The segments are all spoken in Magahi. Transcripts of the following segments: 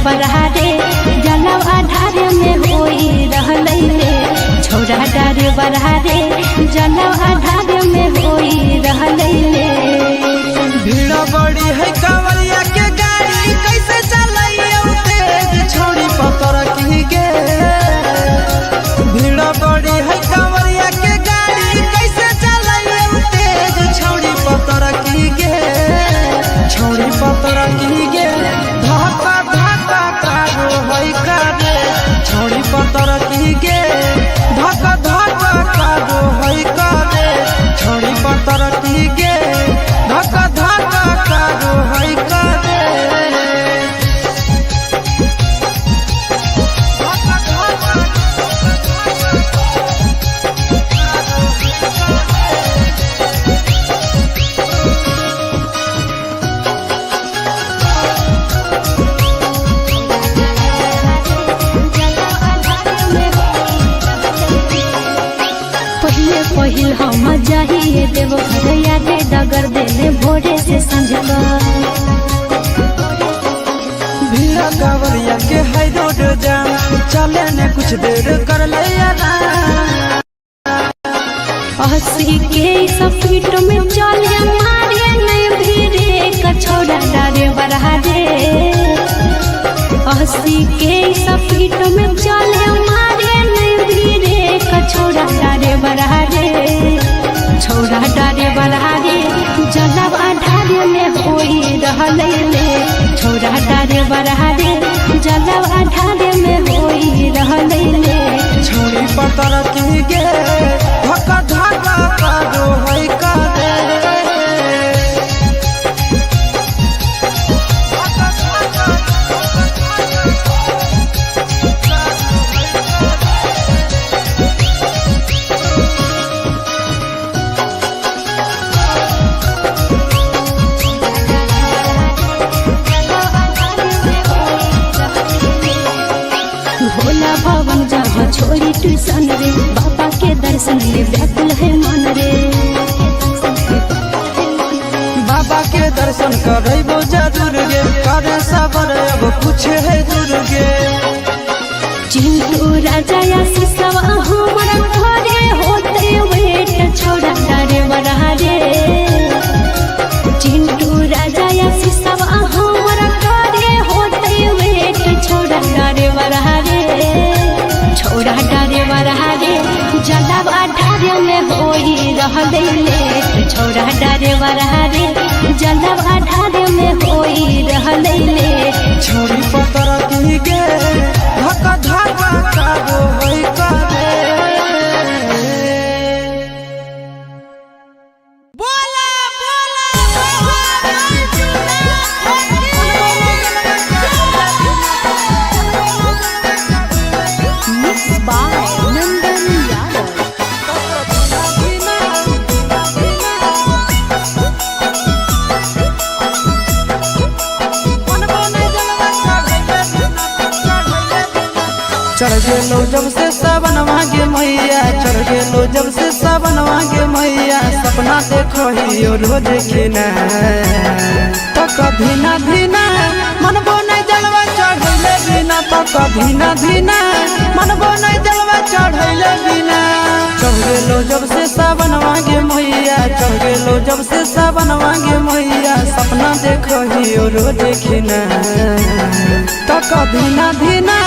बरहा रे जलव आधार में होई रहलै रे छोरा डर बरहा रे जलव आधार में होई रहलै रे। भीड़ बड़ी है कांवरिया के गाड़ी कैसे चलैयो तेज छोड़ी पतर की गे। भीड़ बड़ी है कांवरिया के गाड़ी कैसे चलैयो तेज छोड़ी पतर की गे। छोड़ी पतर की गे धक्का धक्का कारो है कारे। छोड़ी पतर की गे धक्का धक्का कारो है कारे। छोड़ी पतर की गे धक्का धक्का कारो है कारे। पहिले पहिल हम जाहिए देव घर यादे डगर देले भोरे से संझका। भीड़ कांवरिया के है रोड जाम चले ने कुछ देर कर ले आराम। 80 के स्पीड में चले मारे नहीं भीरे कछोड़ा डरे बरहा रे। 80 के स्पीड में चले मारे नहीं भीरे कछोड़ा डरे बरहा रे। छोड़ा डरे बरहा रे जलब आधार में होई रहलै रे। छोड़ा डरे बरहा रे जलब आधार में होई रहलै रे। छोड़ी पतर की गे धक्का धक्का कारो है कारे। भोला भवन जहाँ छोड़ी ट्यूशन रे बाबा के दर्शन ले व्याकुल है मन रे। बाबा के दर्शन करबो जरूर गे करे सबर अब कुछ है दूर गे। चिंटू राजा आशीष सब हमर घरे होते वेट छोड़ा डरे बरहा रे। चिंटू राजा आशीष सब हमर घरे होते वेट छोड़ा डरे बरहा रे। छोड़ा डरे बरहा रे जलब आधार में होई रहलै रे। छोड़ा डरे बरहा रे जलब आधार में होई रहलै रे। छोड़ी पतर की गे धक्का धक्का कारो है कारे। बोला बोला मिक्स बाय नंदन यादव। चढ़ गेलो जब से सावन मांगे मैया। चढ़ गेलो जब से सावन मांगे मैया। सपना देखो ही रोज किना तो कभी ना धीना मनबो नहीं जलवा चढ़ैले बिना। तो कभी ना धीना मनबो नहीं जलवा चढ़ैले बिना। चढ़ गेलो जब से सावन मांगे मैया। चढ़ गेलो जब से सावन मांगे मैया। सपना देखो ही रोज किना तो कभी ना धीना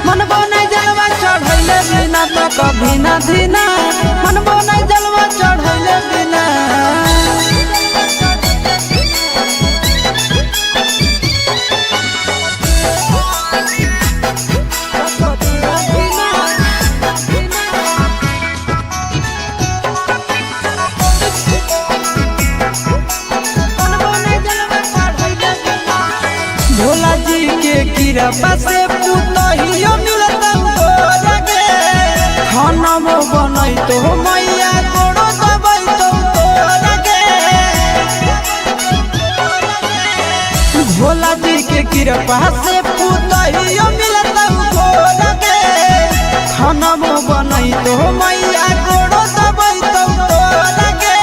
मनबो नहीं जलवा चढ़ैले बिना। तो कभी ना धीना मनबो नहीं जलवा चढ़ैले बिना। भोला जी के कृपा से पुतहियो मिलत तोरा गे। खाना मो बनई तो मैया गोड़ो दबई तो तोरा गे। भोला जी के कृपा से पुतहियो मिलत तोरा गे। खाना मो बनई तो मैया गोड़ो दबई तो तोरा गे।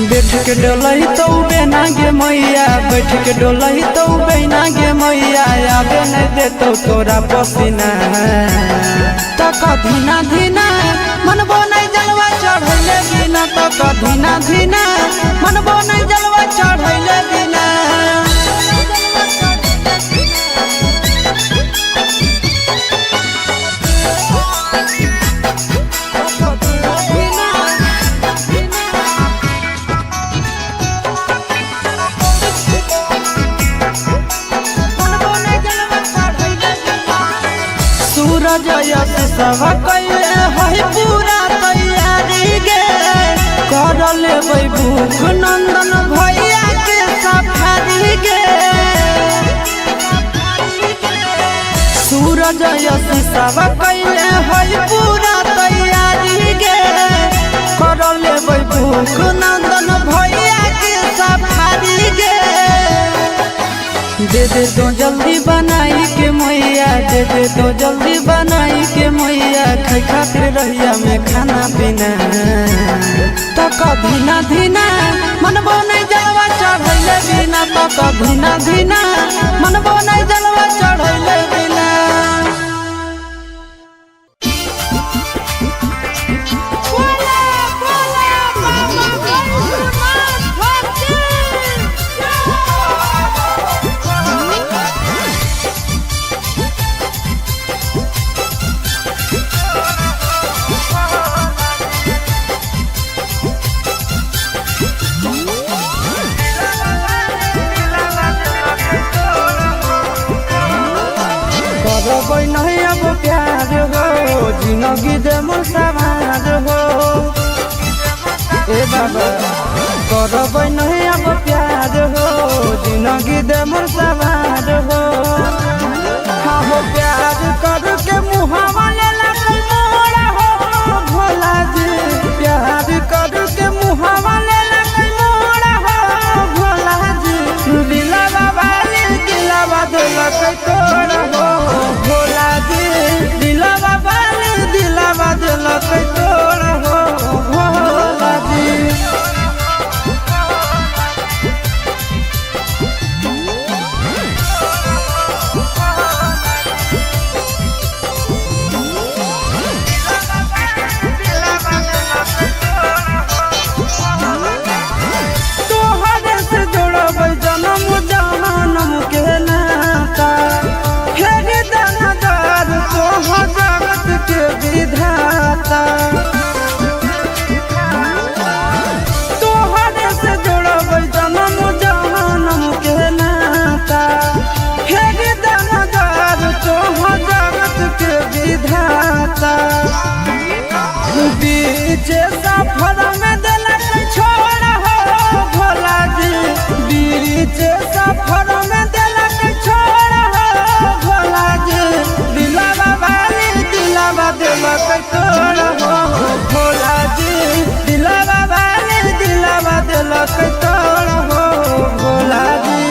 बैठ के डोलई तो बेना गे मैया। बैठ के डोलई तो बेना गे मैया। लेतो तोरा पसीना। तक धीना धीना मनबो नहीं जलवा चढ़ैले बिना। तक धीना धीना मनबो नहीं जलवा चढ़ैले बिना। सूरज सब कैले है पूरा तैयारी गे, कर लेबै भूख नंदन भैया के सफारी गे। सूरज सब कैले है पूरा तैयारी गे, कर लेबै भूख नंदन भैया के सफारी गे। दे दे तो जल्दी बनाई के मैया, दे दे तो जल्दी बनाई के मैया, खाई खातिर रहिया में खाना पीना। तक धीना धीना मनबो नहीं जलवा चढ़ैले बिना। तक धीना धीना मनबो नहीं जलवा चढ़ैले बिना। करबै नहीं अब प्यार हो, जिंदगी दे मोर सवार हो। ए बाबा करबै नहीं अब प्यार हो, जिंदगी दे मोर सवार हो। हाँ हो प्यार करके मुहावा लेला मोरा हो भोला जी, प्यार करके मुहावा लेला मोरा हो भोला जी। दिला बाबा दिलावा दिलक तोड़ा हो भोला जी, दिलावा बाली दिलावा दिलक तोड़ा हो भोला जी। तोहरे से जोड़बै जनम जनम के नाता, फेर दानदार तोहर जगत के विधाता। तोहरे से जोड़बै जनम जनम के नाता, फेर दानदार तोहर जगत के विधाता। बीच सफर में दिलक छोड़ हो भोला जी, बीच सफर में दिलक छोड़ हो भोला जी। दिलावा बाली दिलावा दिलक तोड़ हो भोला जी, दिलावा बाली दिलावा दिलक तोड़ हो भोला जी।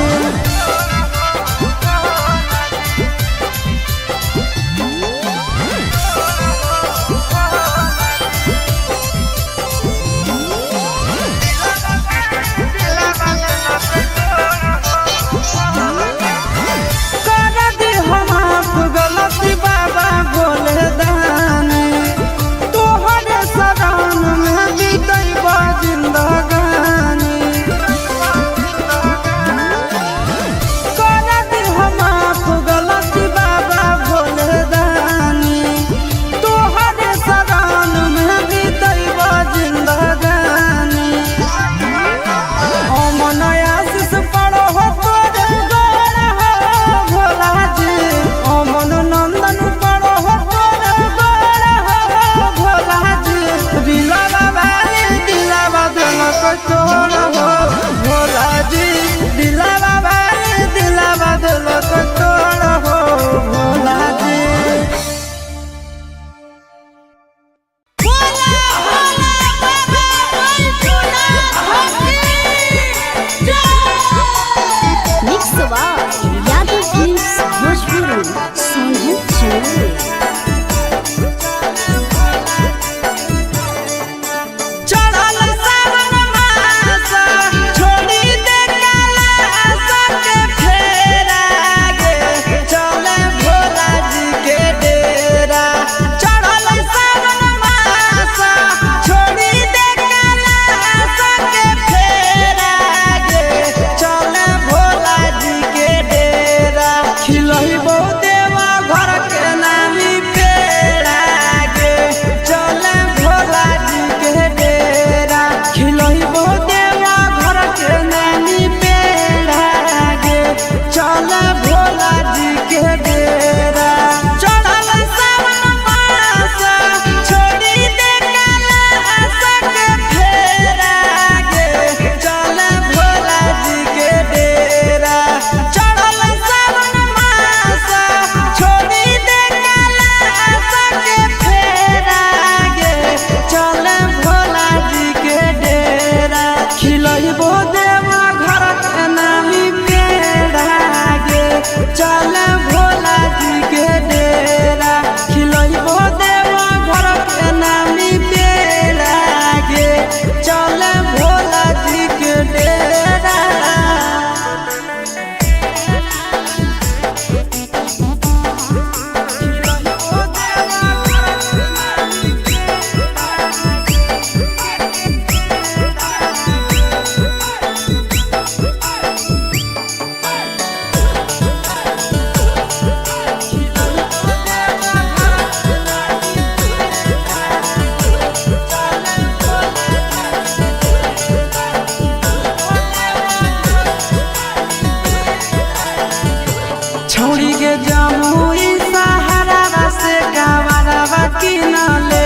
छौड़ी के जमुई सहारा से कावरवा किनले,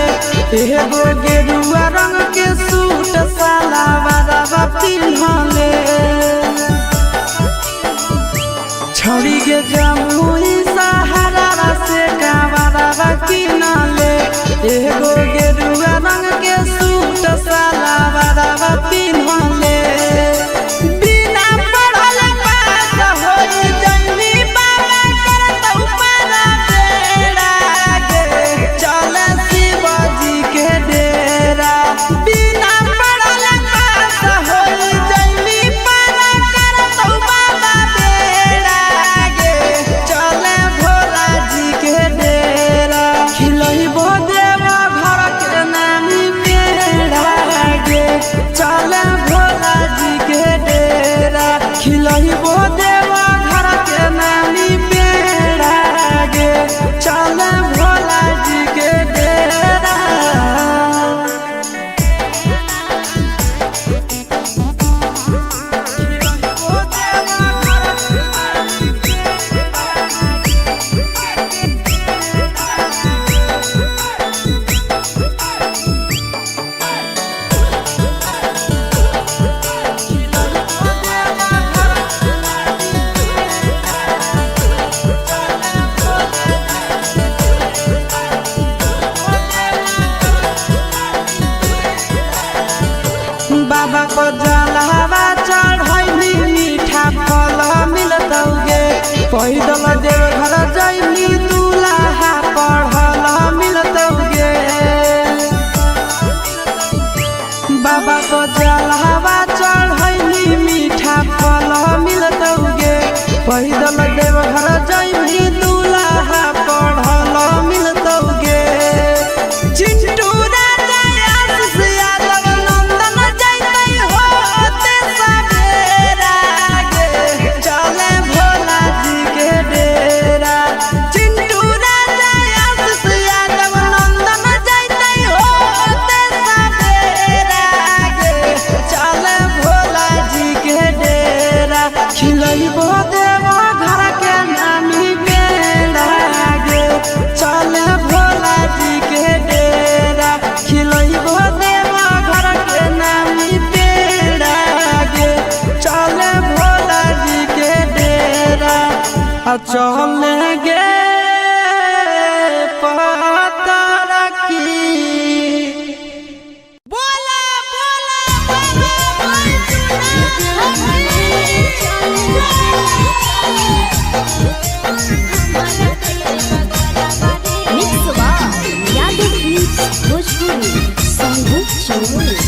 एगो गेरुआ रंग के सूट सलवारवा पिन्हले। छौड़ी के जमुई सहारा से कावरवा किनले, एगो गेरुआ रंग के सूट सलवारवा पिन्हले। बिना पढ़ल पास होई जइनी बाबा करतौ पारा बेड़ा गे, चल शिवजी के डेरा। बिना पढ़ल पास होई जइनी पारा करतौ बाबा बेड़ा गे, चल भोला जी के डेरा। खिलैबो देवा घर के नामी पेड़ा गे, चल भोला जी के डेरा। खिलैबो देवा घर के नामी पेड़ा गे, चल भोला जी के डेरा। बाबा को जलवा चढ़ैली मीठा फल मिलतौ गे, पैदल देव घर जैली दूल्हा पढ़ल मिलतौ गे। बाबा को जलवा चढ़ैली मीठा फल मिलतौ गे, पैदल देव घर जैली दूल्हा पढ़ल मिलतौ गे। चिंटू राजा आशीष यादव नंदन जैतै होते सवेरा गे, चले भोला जी के डेरा। चिंटू राजा आशीष यादव नंदन जैतै होते सवेरा गे, चले भोला जी के डेरा। खिलैबो देवा घर के नामी पेड़ा गे, चले भोला जी के डेरा। खिलैबो देवा घर के नामी पेड़ा गे, चले भोला जी के डेरा। आ चले गे पता की। बोला बोला बाबा Baijnath Mix by Yadav Films Bhojpuri. Sanghu Chowdhury.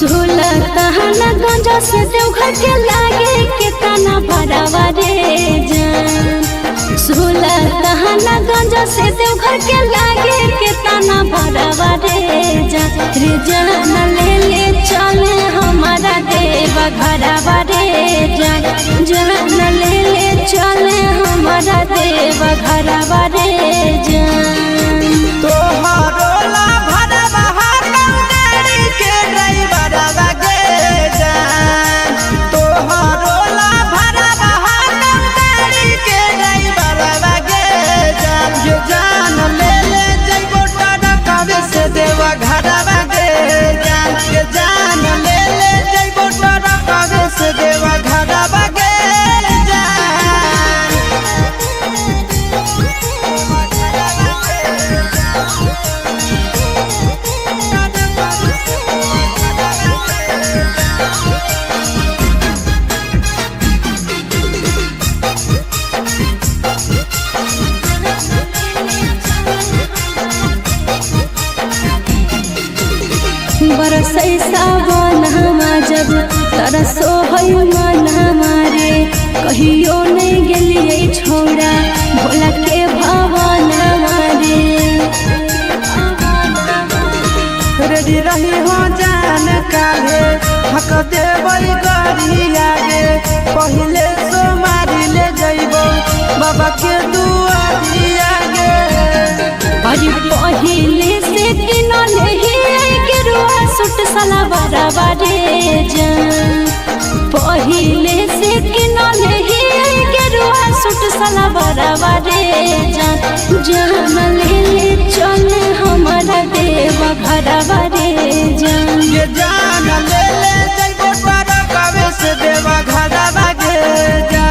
सोलह तहना गंजा से देवघर के लागे के तना भरावा रे जान। सोलह तहना गंजा से देवघर के लागे के तना भरावा रे जान। रे जान ले ले चले हमारा देवा घरवा रे जान। जान ले ले चले हमारा देवा घरवा रे जान। तोहरो ला भरवा गाड़ी के ड्राइवरवा गे जान। तोहरो ला भरवा गाड़ी के ड्राइवरवा गे जान। ये जान ले ले जइबो टरकावे से देवा घरवा गे जान। ये जान ले ले जइबो टरकावे से देवा घरवा गे जान। बरसै सावन हमा जब तरसो है मन हमारे, कहियो नहीं गेलियै छौड़ा भोला के भवन हमारे। रेडी रही हो जान काहे हक देबै गरिया गे, पहिले सोमारी ले जइबो बाबा के दुआरिया गे। अरे पहिले से किनल हे गेरुआ सूट सलवारवा रे जान। पहिले से किनल ही गेरुआ सूट सलवारवा रे जान। जान ले ले चल हमारा देव घरवा रे जान। ये जान ले ले जइबो ट्रकवे से देवा घरवा गे जान।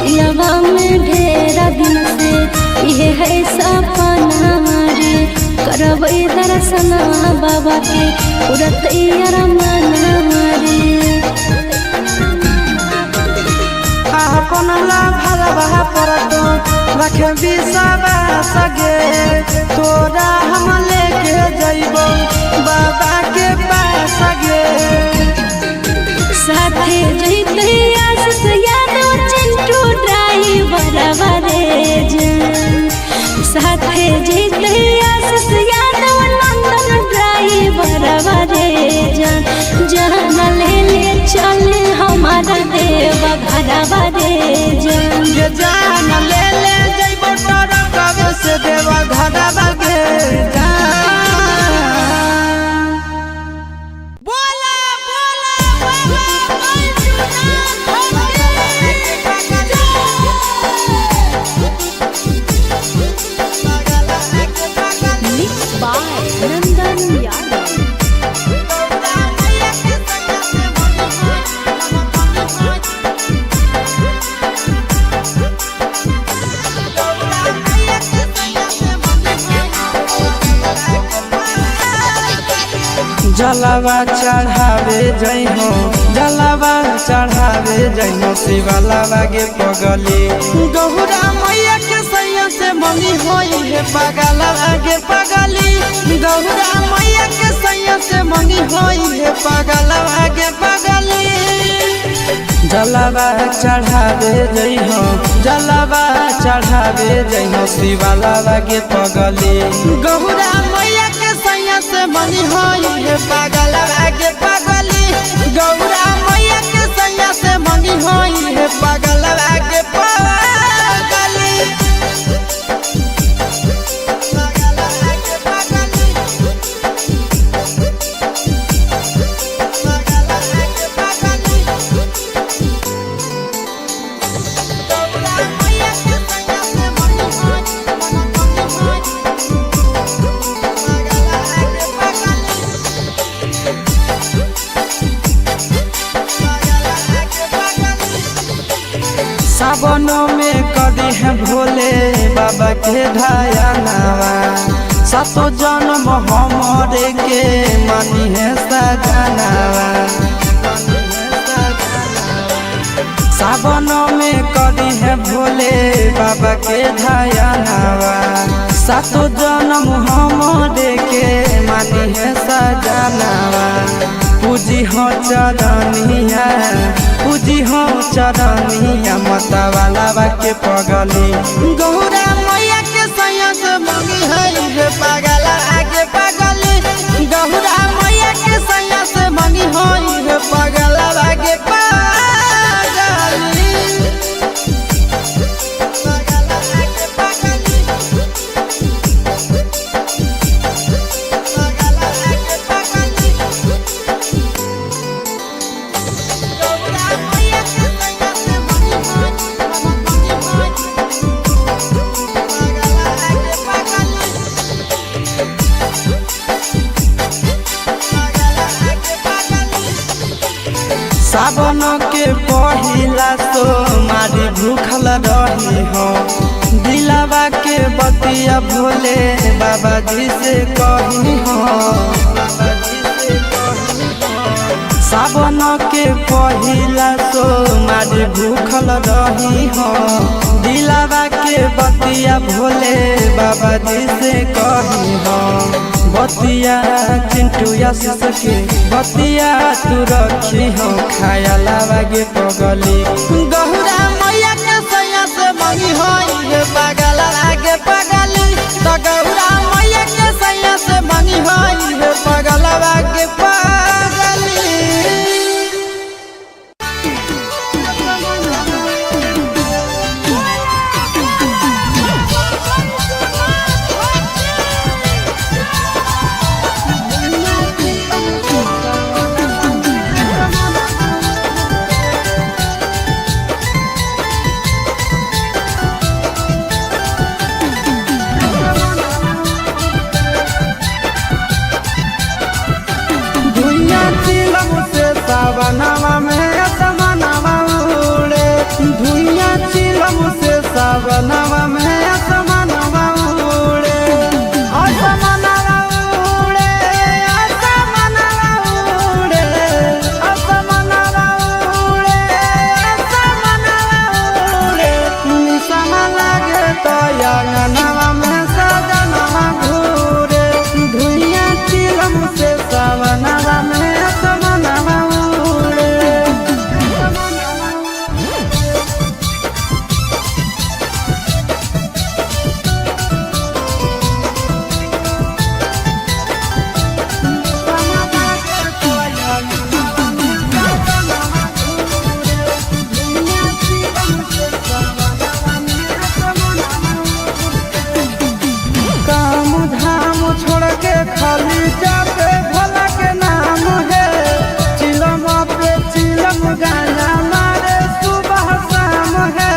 दिलवा में ढेरा दिन से ये है सपना रे, करबै दर्शन बाबा के पूरा तैयार मना रे। अपन ला भरवा पर तो रखे विश्वास गे, तोरा हम लेके जइबो बाबा के पास गे। साथे जइते आशीष यादव चिंटू ड्राइवर रे जान। साथे जइते आशीष यादव नंदन ड्राइवर रे जान। जान ले ले चल हमारा देव घरवा रे जान। ये जान ले ले जइबो ट्रकवे से देवा घरवा गे जान। बोला बोला बाबा बैजूनाथ की। Mix by Nandan Yadav. जलवा चढ़ावे जइहो, जलवा चढ़ावे जइहो शिवलवा गे पगली। गौरा मैया के सैया से मनी होई हे पगलवा गे पगली। गौरा मैया के सैया से मनी होई हे पगलवा गे पगली। जलवा चढ़ावे जइहो, जलवा चढ़ावे जइहो शिवलवा गे पगली। गौरा मैया के सैया से मनी होई हे पगलवा गे पगली। गौरा मैया के सैया से मनी होई हे पगलवा गे पगली। सावनों में करी है भोले बाबा के ढाया नावा, सातो जन्म हमरे के मानी है सजनावा। सावनों में करी है भोले बाबा के ढाया नावा, सातो जन्म हमरे के मानी है सजनावा। पूजी हो चरनिया, पूजी हो चरनिया मतवाला के पगली। गौरा मैया के सैया से मंगी है रे पगला आगे पगली। गौरा मैया के सैया से मंगी है रे पगला आगे पगली। सावन के पहिला सो मारी भूखल रही हो, दिलावा के बतिया भोले बाबा जी से कही हो। सावन के पहिला सो मारी भूखल रही हो, दिलावा के बतिया भोले बाबा जी से कही हो। बतिया चिंटू आशीष के बतिया तू रखी हो, खाया लावा गे पगली। गौरा मैया के सावनवा में असमानवा उड़े, असमानवा उड़े, असमानवा उड़े, असमानवा उड़े, असमानवा उड़े। निशाना लागे तो अंगनवा में सजनवा घूरे, धुइयां चिलम से सावनवा में असमानवा उड़े। काम धाम छोड़ के खाली जाते भोला के नाम है, चिलम पे चिलम गाना मारे सुबह शाम है।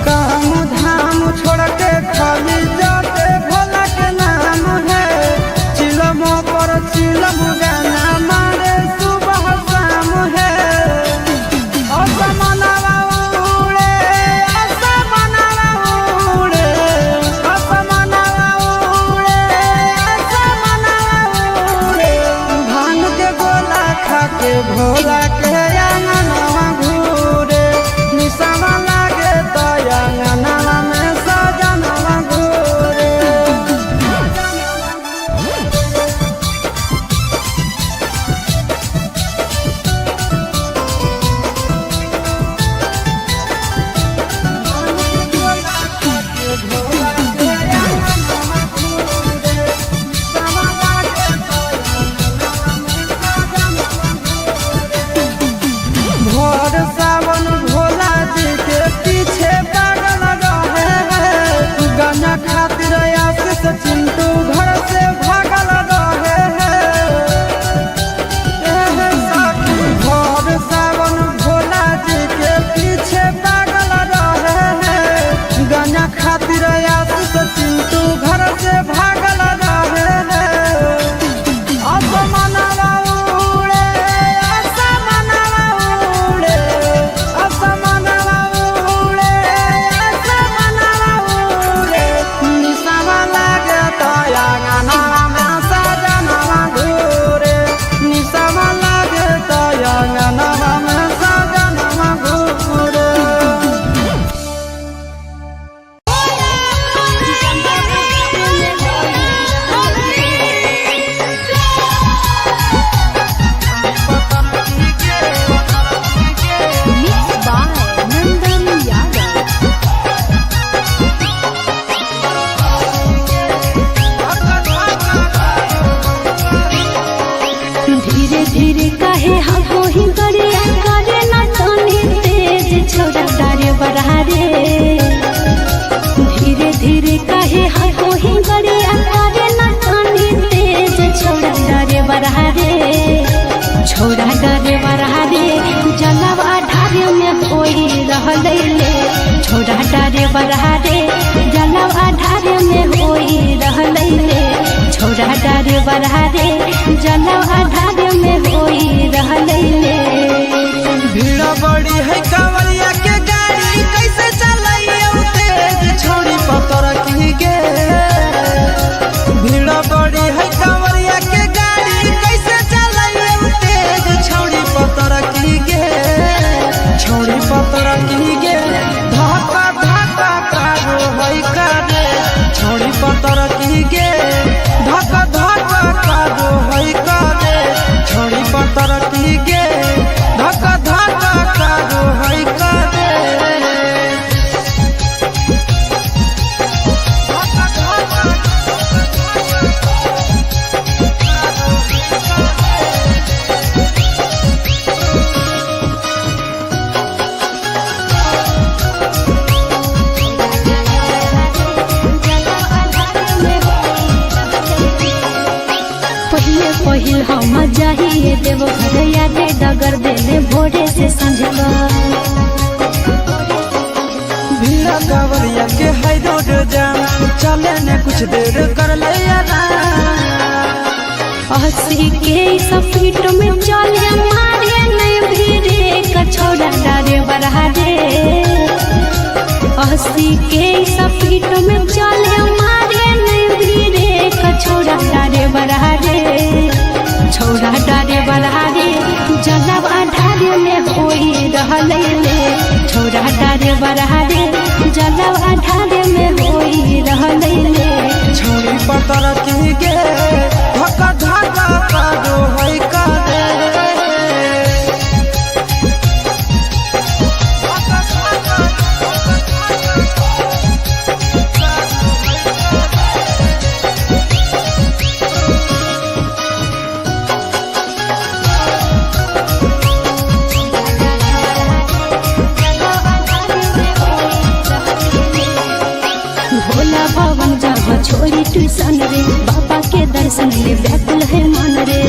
काम धाम छोड़ के खाली जाते भोला के नाम है, चिलम पर चिलम गाना मारे सुबह शाम है। असमानवा उड़े, असमानवा उड़े, असमानवा उड़े, असमानवा उड़े। भांग के गोला खा के भोला के अंगनवा घूरे, निशाना लागे तो अंगनवा में सजनवा घूरे। भोर सावन भोला जी के पीछे पागल रहे है, गाना खातिर आशीष चिंटू घर से भागल रहे है। एह साथी भोर सावन भोला जी के पीछे पागल रहे है, गाना खातिर आशीष चिंटू घर से भागल रहे है। असमानवा उड़े, असमानवा उड़े, असमानवा उड़े, असमानवा उड़े। निशाना लागे तो अंगनवा में सजनवा घूरे, निशाना लागे तो अंगनवा में सजनवा घूरे। Mixed by Nandan Yadav. धीरे धीरे काहे हम ही गरिया करे ना तनी तेज छोड़ा डारे बढ़ारे। धीरे धीरे काहे हम ही गरिया करे ना तनी तेज छोड़ा डारे बढ़ारे, छोड़ा डारे बढ़ारे। जलवा ढारे में होई रहलै ले, छोड़ा डारे बढ़ारे। जलवा ढारे में होई रहलै ले, छोड़ा डारे बढ़ारे। जलवा ढारे में होई रहलै ले। भीड़ बड़ी है कांवरिया के गाड़ी कैसे चलाइयो तेज छोड़ी पतर की गे। भीड़ बड़ी है कांवरिया के गाड़ी कैसे चलाइयो तेज छोड़ी पतर की गे, छोड़ी पतर की गे। धक्का धक्का कारो है करे छोड़ी पतर की गे, धक्का धक्का कारो है करे छोड़ी पतर की गे, धक्का धक्का कारो है करे। पहिले पहिल हम जाहिए देव घर यादे डगर देले भोरे से संझका। भीड़ कांवरिया के है रोड जाम, चले ने कुछ देर कर ले हंसी के सपीट में चले मारे नहीं भीरे कछोड़ा डारे बढ़ा रे। अस्सी के स्पीड में चले मारे नहीं भीरे कछोड़ा डारे बड़ा रे छौड़ा डारे बड़ा रे जलवा ढारे में होई रहले ले छौड़ा डारे बड़ा रे जलवा ढारे में होई रहले ले। छोरी पतर की गे धक धक करो है करे। भोला भवन जहाँ छोड़ी ट्यूशन रे बाबा के दर्शन ले व्याकुल है मन रे।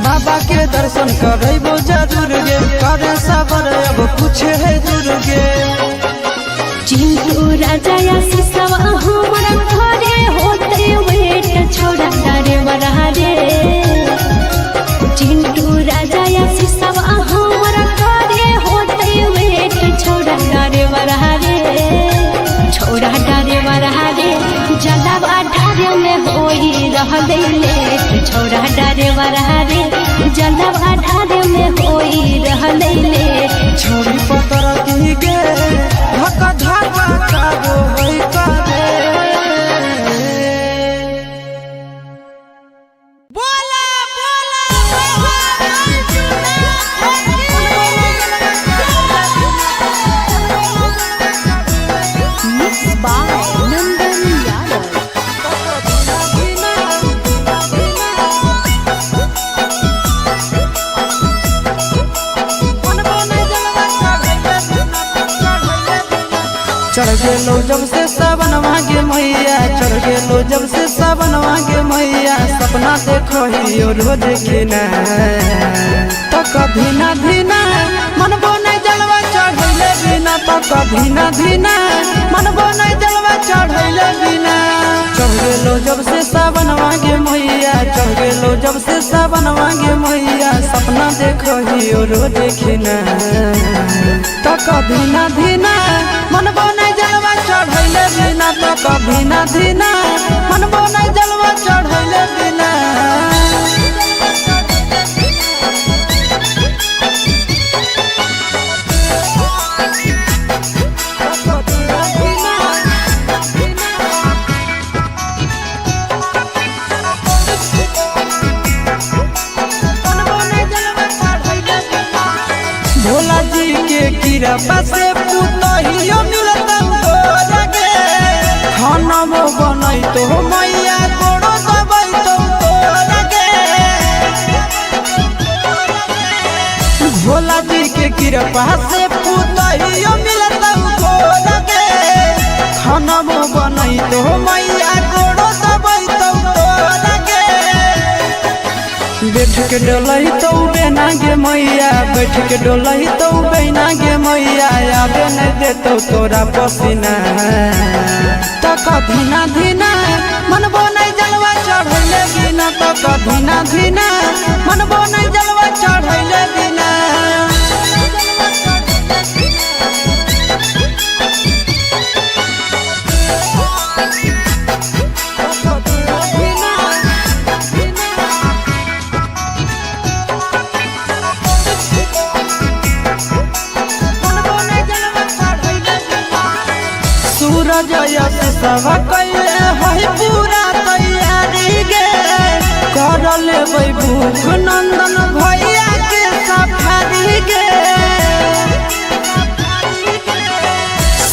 बाबा के दर्शन करबो जरूर गे करे सबर अब कुछ है दूर गे। चिंटू राजा या सिसवा हमारा घरे होते वेट छोड़ा डारे बड़ा रे चिंटू राजा या सिसवा हमारा घरे होते वेट छोड़ा डारे बड़ा रे छोड़ा डारे बड़ा रे जलवा ढारे में होई रहले ले छोड़ा डारे बड़ा रे जलवा ढारे में होई रहले ले। छोरी पतर की गे धक धक करो है करे। बोला बोला बाबा Mixed by Nandan Yadav. चढ़ गेलो जब से सावन मांगे मैया चढ़ गेलो जब से सावन मांगे मैया सपना देखो ही रोज के ना तो कभी ना धीना मन नहीं जलवा चढ़ैले बिना तो कभी ना धीना मन नहीं जलवा चढ़ैले बिना। चढ़ गेलो जब से सावन मांगे मैया चढ़ गेलो जब से सावन मांगे मैया सपना देखो ही रोज के ना तो कभी ना धीना मन नहीं जलवा चढ़ैले बिना तो कभी ना धीना मन नहीं जलवा चढ़ैले बिना। भोला जी के कृपा से पुतहियो मिलत तोरा गे खाना वो बनई तो मैया गोड़ो दबई तो तोरा गे। भोला जी के कृपा से पुतहियो मिलत तोरा गे खाना वो बनई तो मैया गोड़ो दबई तो तोरा गे। बैठ के डोलही तो बेना गे मैया बैठ के डोलही तो बेना गे मैया आबे नहीं देतो तोरा पसीना तो कभी ना धीना मन नहीं जलवा चढ़ैले बिना तो कभी ना धीना मन नहीं जलवा चढ़ैले बिना। सूरज यश सब कैले है पूरा तैयारी गे कर लेबै भूख नंदन भैया के सफारी गे।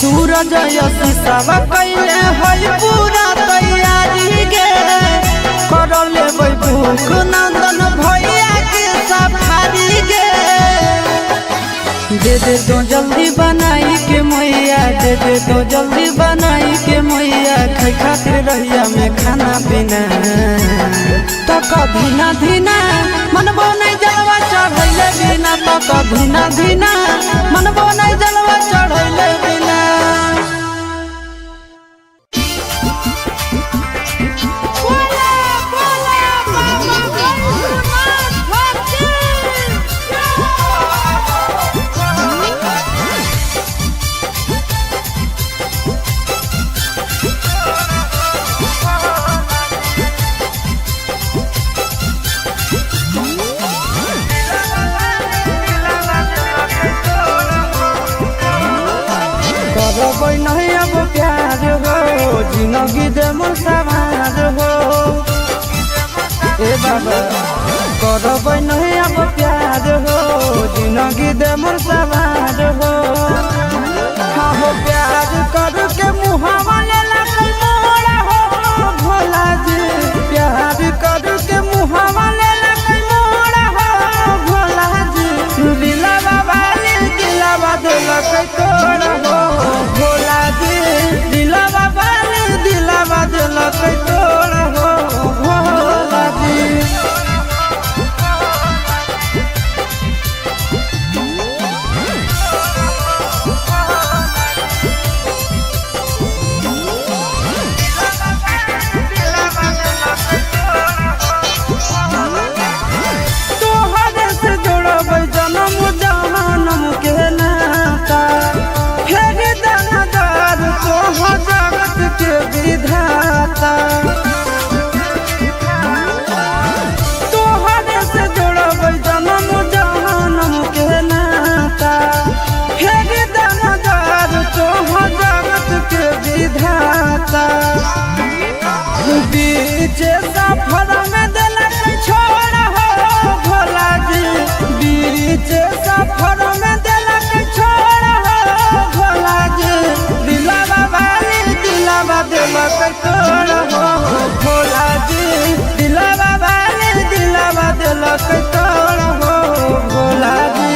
सूरज यश सब कैले है पूरा तैयारी गे कर लेबै भूख नंदन भैया के सफारी गे। दे दे तो जल्दी बनाई के मैया दे दे तो जल्दी बनाई के मैया खाई खातिर रहिया में खाना पीना तो कभी ना धीना मन नहीं जलवा चढ़ैले बिना तो कभी ना धीना मन नहीं जलवा चढ़ैले बिना। बोला बोला बाबा भक्ति। जिंदगी दे मोर सवार हो। ए बाबा करबै नहीं अब प्यार हो, जिंदगी दे मोर सवार हो। हाँ हो प्यार करके मुहावा लेला मोरा हो भोला जी, प्यार करके मुहावा लेला मोरा हो भोला जी। दिलावा वाली दिलावा दिलक तोड़ हो भोला जी, दिलावा वाली दिलावा दिलक तोड़ हो भोला जी। तोहरे से जोड़बै जनम जहनम के नाता, फेर दानादार तोह जगत के विधाता। तोहरे से जोड़बै जनम जहनम के नाता, फेर दानादार तोह जगत के विधाता। बीच सफर में दिलक छोड़ हो भोला जी, बीच सफर में दिलक छोड़ हो भोला जी। दिलावा वाली दिलावा दिलक तोड़ हो भोला जी, दिलावा वाली दिलावा दिलक तोड़ हो भोला जी।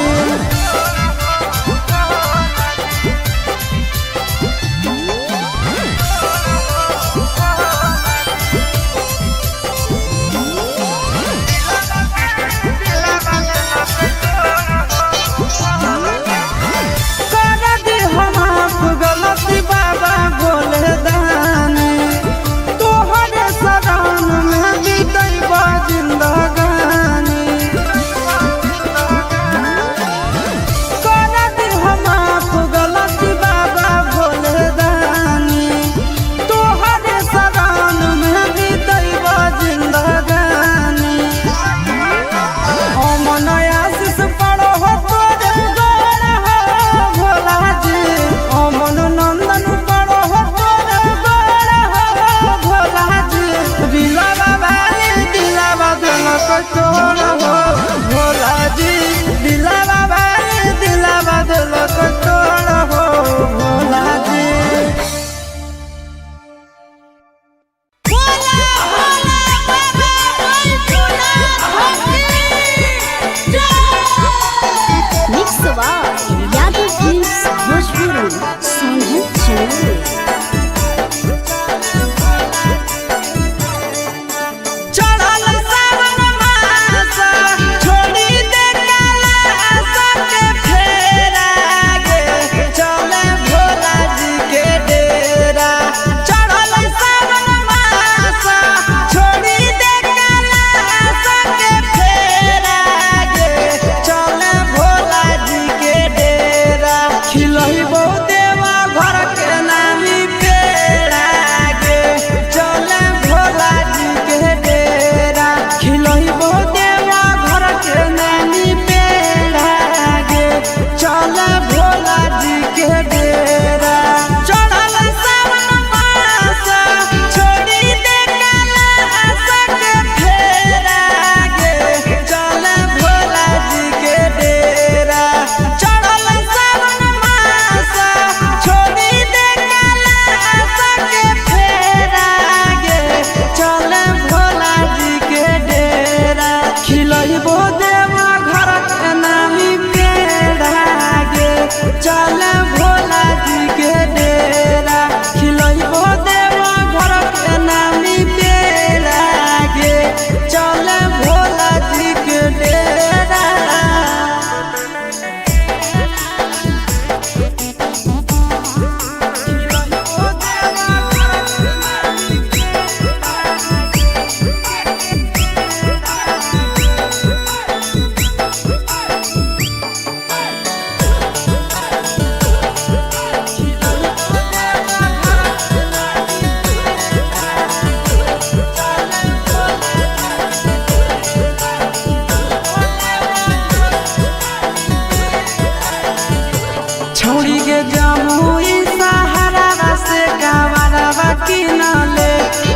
कर दे हम आप गलती बाबा भोले दानी, तोहरे शरण में बीतैबा जिंदगानी।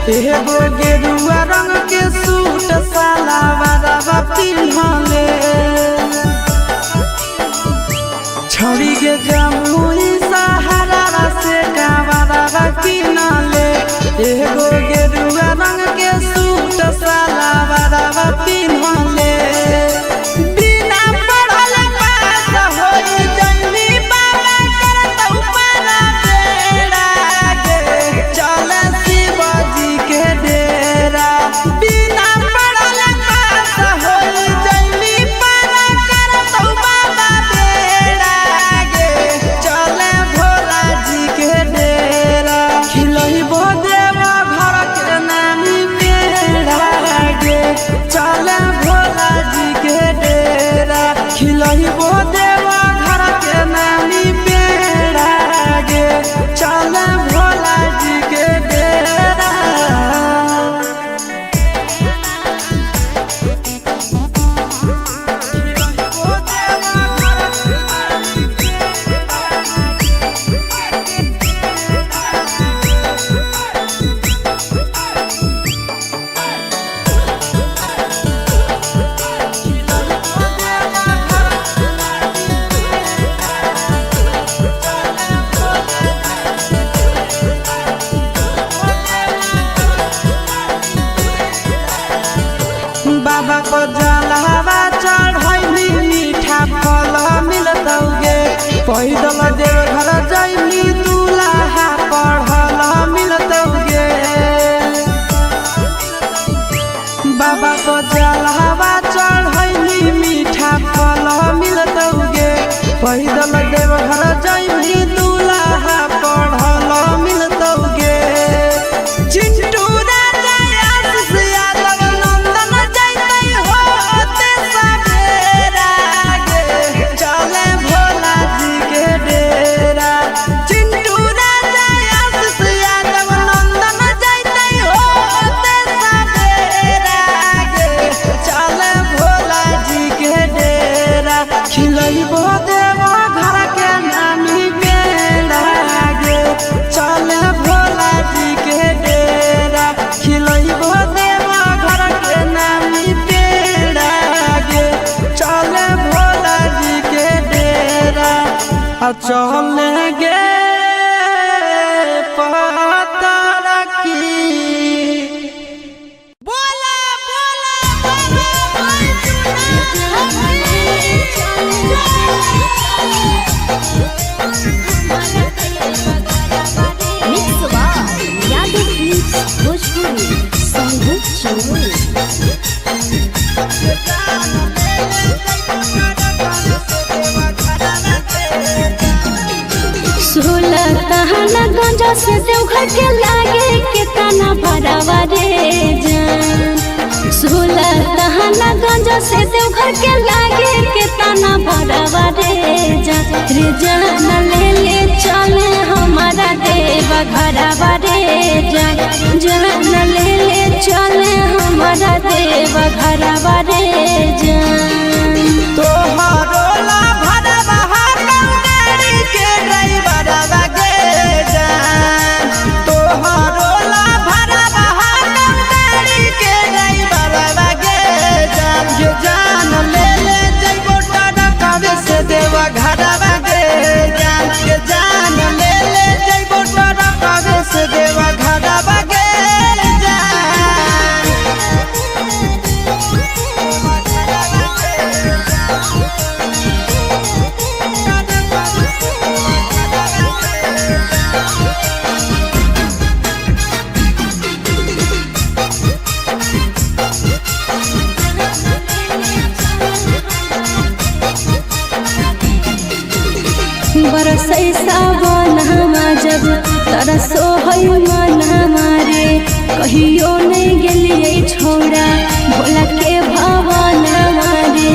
एगो गेरुआ रंग के सूट सलवारवा पिन्हले। छौड़ी के जमुई सहारा से कावरवा किनले। एगो गेरुआ रंग के सूट सलवारवा पिन्हले। बिना पढ़ल पास होई जइनी बाबा करतौ पारा बेड़ा गे, चल शिवजी के डेरा। बिना पढ़ल पास होई जइनी पारा करतौ बाबा बेड़ा गे, चल भोला जी के डेरा। खिलैबो देव घर के नामी पेड़ा गे, चल भोला जी के डेरा। खिलैबो देव घर के नामी पेड़ा गे, चल भोला जी के डेरा। बाबा को जलवा चढ़ैली मीठा फल मिलतौ गे, पैदल देवघर जैली दूल्हा पढ़ल मिलतौ गे। बाबा को जलवा चढ़ैली मीठा फल मिलतौ गे, पैदल देवघर जैली दूल्हा पढ़ल मिलतौ गे। चिंटू राजा आशीष यादव नंदन जैतै होते सवेरा गे, चले भोला जी के डेरा। चिंटू राजा आशीष यादव नंदन जैतै होते सवेरा गे, चले भोला जी के डेरा। खिलैबो देव घर के नामी पेड़ा गे, चले भोला जी के डेरा। खिलैबो देव घर के नामी पेड़ा गे, चले भोला जी के डेरा। आ चले गे पता की। बोला बोला बाबा Baijnath Mix by Yadav Films Bhojpuri Sanghu Jamui. सोलह तहना गंजा से देवघर के लागे के तना भरावा रे जान। सोलह तहना गंजा से देवघर के लागे के तना भरावा रे जान। रे जान ले ले चले हमारा देव घरवा रे जान। जान ले ले चले हमारा देव घरवा रे जान। तोहरो ला भरवा गाड़ी के ड्राइवरवा गे जान। तोहरो ला भरवा गाड़ी के ड्राइवरवा गे जान। गे जान ले ले जइबो टरकावे से देवा घरवा गे जान। गे जान ले ले जइबो टरकावे से देवा घरवा गे जान। बरसै सावन हमा जब तरसो है मन हमारे, कहियो नहीं गेलियै छोड़ा भोला के भवन हमारे।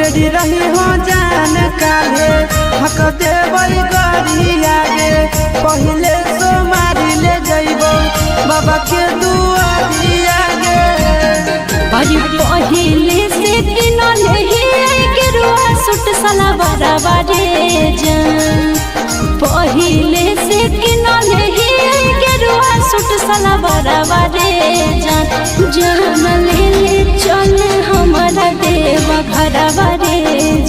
रेडी रही हो जान काहे हक देबै गरिया गे, पहिले सोमारी ले जइबो बाबा के दुआरिया गे। अरे पहिले से किनल ही गेरुआ सूट सलवारवा रे जान। पहिले से किनल ही सलवारवा रे जान। जान ले ले चल हमारा देवा घरवा रे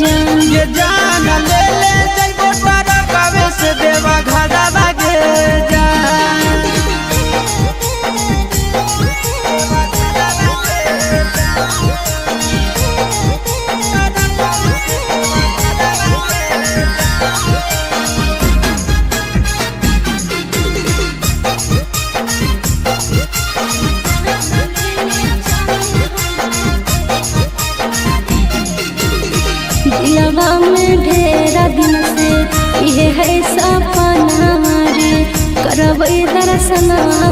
जान। ये जान ले ले जइबो ट्रकवे से देवा घरवा गे जान। दिलवा में ढेरा दिन से ये है सपना रे, करबै दर्शन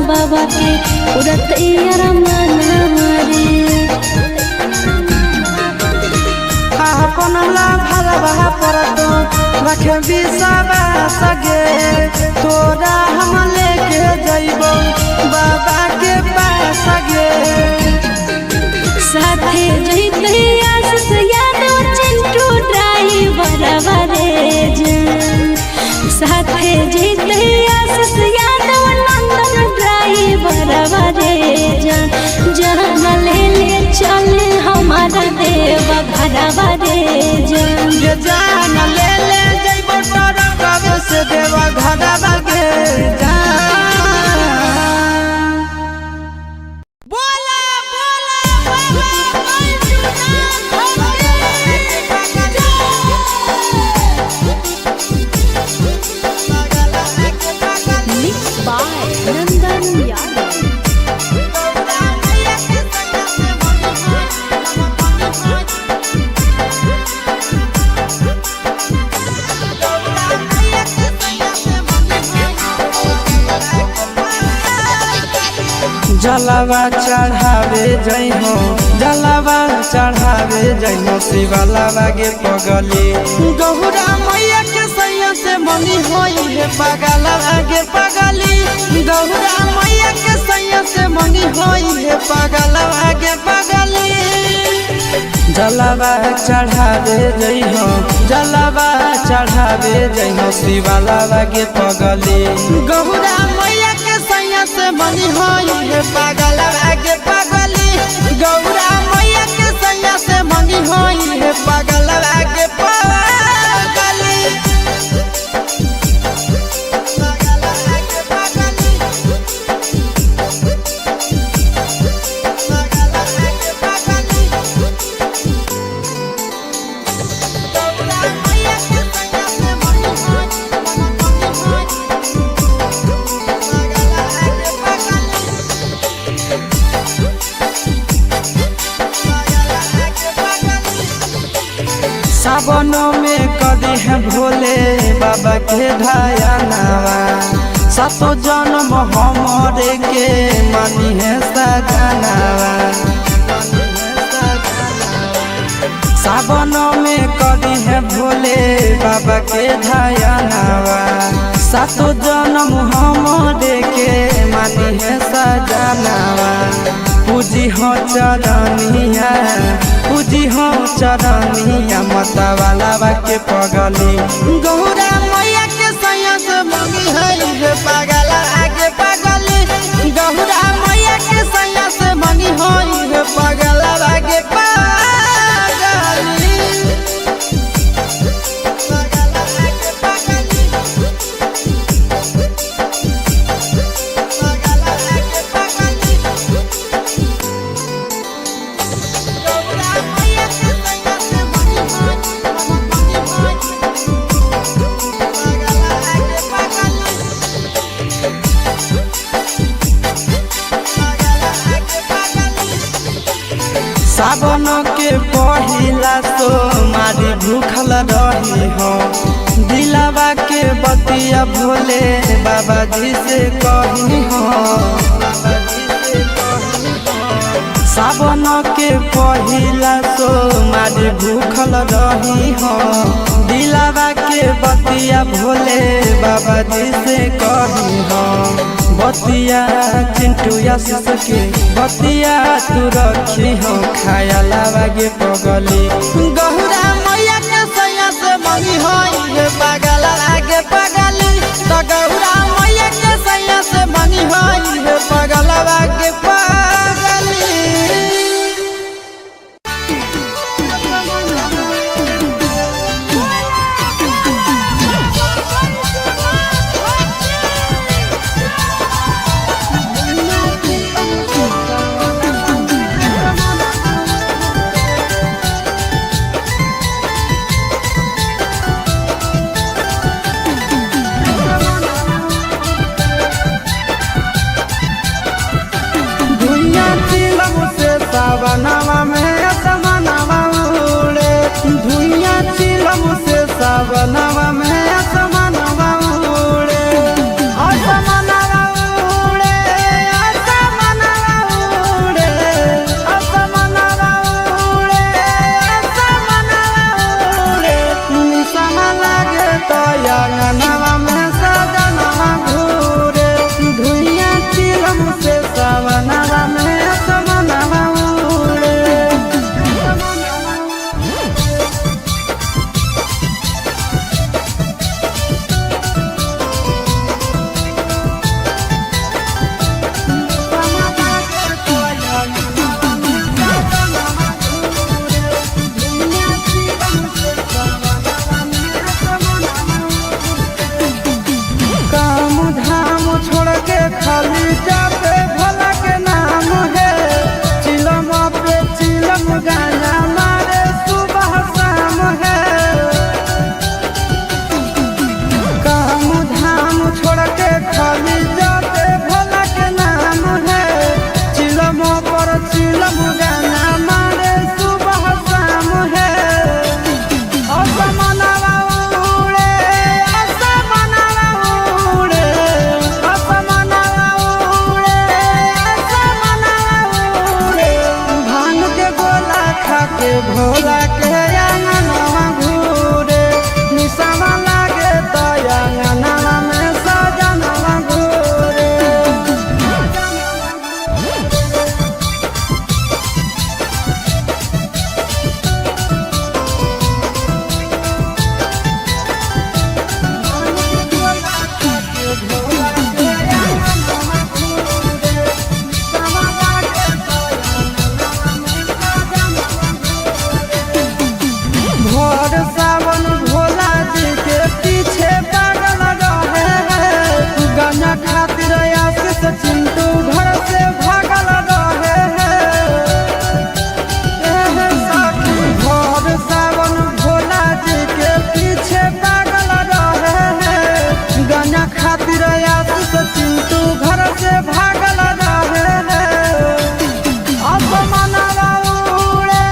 बाबा के पूरा तैयार मना रे। अपन ला भरवा पर तो रखे विश्वास गे, तोरा हम लेके जइबो बाबा के पास गे। साथे जइते आशीष यादव चिंटू ड्राइवर रे जान। साथे जइते आशीष यादव नंदन ड्राइवर रे जान। जान ले ले चल हमारा देवा घरवा रे जान। ये जान ले ले जइबो ट्रकवे से देवा घरवा गे जान। बोला बोला बाबा बैजूनाथ मिक्स बाय नंदन यादव। जलवा चढ़ावे जइहो, जलवा चढ़ावे जइहो शिवलवा गे पगली। गहुरा मैया के सैया से मनी होई हे पगलवा गे पगली। गहुरा मैया के सैया से मनी होई हे पगलवा गे पगली। जलवा चढ़ावे जइहो, जलवा चढ़ावे जइहो शिवलवा गे पगली। गहुरा मैया के सैया से मनी होई हे पगलवा गे पगली। गौरा मैया के सैया से मनी होई हे पगलवा गे पगली। पगलवा गे पगली। पगलवा गे पगली। गौरा मैया के सैया से मनी होई, मनी होई। पगलवा गे पगली। सावनों में कदी है भोले बाबा के ढाया नावा, सातो जन्म हमरे के मानी है सजनावा। सावनों में कदी है भोले बाबा के ढाया नावा, सातो जन्म हमरे के मानी है सजनावा। पूजी हो चरनिया, पूजी हो चरनिया मतवाला के पगली। गौरा मैया के सैया से मंगी है रे पगला आगे पगली। गौरा मैया के सैया से मंगी होई रे पगला आगे पगली। पगला आगे पगली। पगला आगे पगली। गौरा मैया के सैया से मंगी होई, मंगी होई। पगला आगे पगली। पगला आगे पगली। सावन के पहिला सोमारी भूखल रही हो, दिलावा के बतिया भोले बाबा जी से कही हो। सावन के पहिला सोमारी भूखल रही हो, दिलावा के बतिया भोले बाबा जी से कही हो। बतिया चिंटू आशीष के बतिया तू रखी हो, खाया लावा गे पगली। गहुरा मैया के सैया से मंगी होई रे पगला आगे पगली। तो गहुरा मैया के सैया से मंगी होई रे। सावनवा में असमनवा उड़े। धुइया चिलम से सावनवा में असमनवा उड़े। असमनवा उड़े, असमनवा उड़े, असमनवा उड़े, असमनवा उड़े। निशाना लागे तो अंगनवा में सजनवा घूरे। धुइया चिलम से सावनवा में असमनवा उड़े। काम धाम छोड़ के खाली जाते भोला के नाम है। चिलम पे चिलम गाना मारे सुबह शाम है। काम धाम छोड़ के खाली जाते भोला के नाम है। चिलम पर चिलम गाना मारे सुबह शाम है। असमनवा उड़े, असमनवा उड़े, असमनवा उड़े, असमनवा उड़े। भांग के गोला खा के भोला के अंगनवा घूरे। निशाना लागे तो अंगनवा में सजनवा घूरे। भोर सावन भोला जी के पीछे पागल रहे हैं। गाना खातिर आशीष चिंटू घर से भागल रहे हैं। एह साथी, भोर सावन भोला जी के पीछे पागल रहे हैं। गाना खातिर आशीष चिंटू घर से भागल रहे हैं। असमनवा उड़े,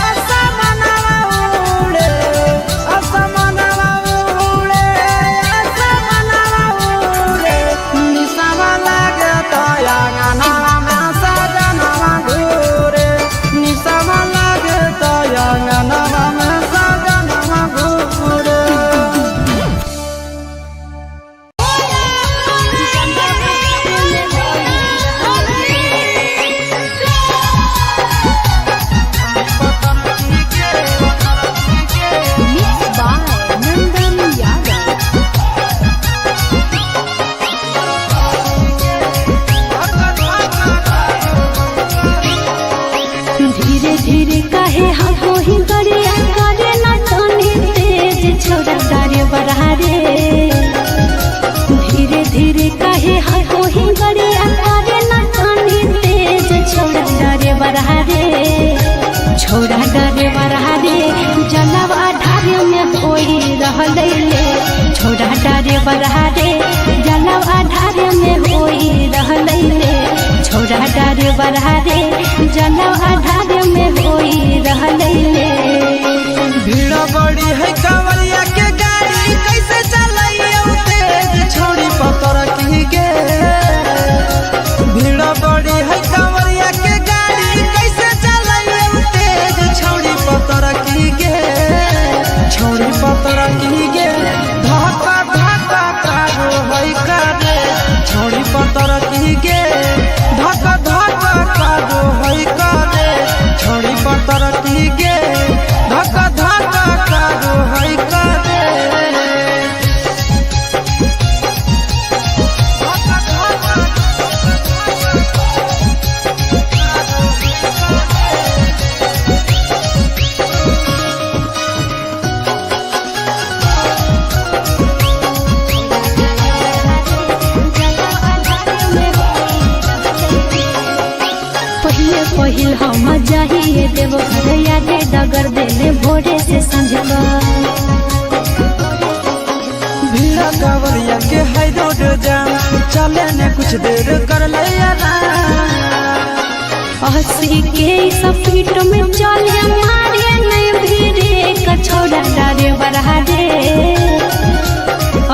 असमनवा उड़े, असमनवा उड़े, असमनवा उड़े। निशाना लागे तो अंगनवा में सजनवा घूरे। निशाना लागे तो अंगनवा में सजनवा घूरे। Mixed by Nandan Yadav. धीरे धीरे काहे हमको ही गरिया करे ना तनी तेज छोड़ा डारे बढ़ारे। धीरे धीरे काहे हमको ही गरिया करे ना तनी तेज छोड़ा डारे बढ़ारे। छोड़ा डारे बढ़ारे जलवा ढारे में होई रहलै ले। छोड़ा डारे बढ़ारे जलवा ढारे में होई रहलै ले। छोड़ा डारे बढ़ारे जलवा ढारे में होई रहलै ले। भीड़ बड़ी है कांवरिया के गाड़ी कैसे चलाइयो तेज छोड़ी पतर की गे। भीड़ बड़ी है कांवरिया के गाड़ी कैसे चलाइयो तेज छोड़ी पतर की गे। छोड़ी पतर की गे धक्का धक्का कारो है करे। छोड़ी पतर की गे धक्का धक्का कारो है करे। छोड़ी पतर की गे धक्का धक्का कारो है करे। पहिले पहिल हम जाहिए देव घर यारे डगर देले भोरे से संझका। भीड़ कांवरिया के है रोड जाम चले ने कुछ देर कर ले आराम। 80 के स्पीड में चले मारे नहीं भिड़े कछोड़ा डरे बरहा रे।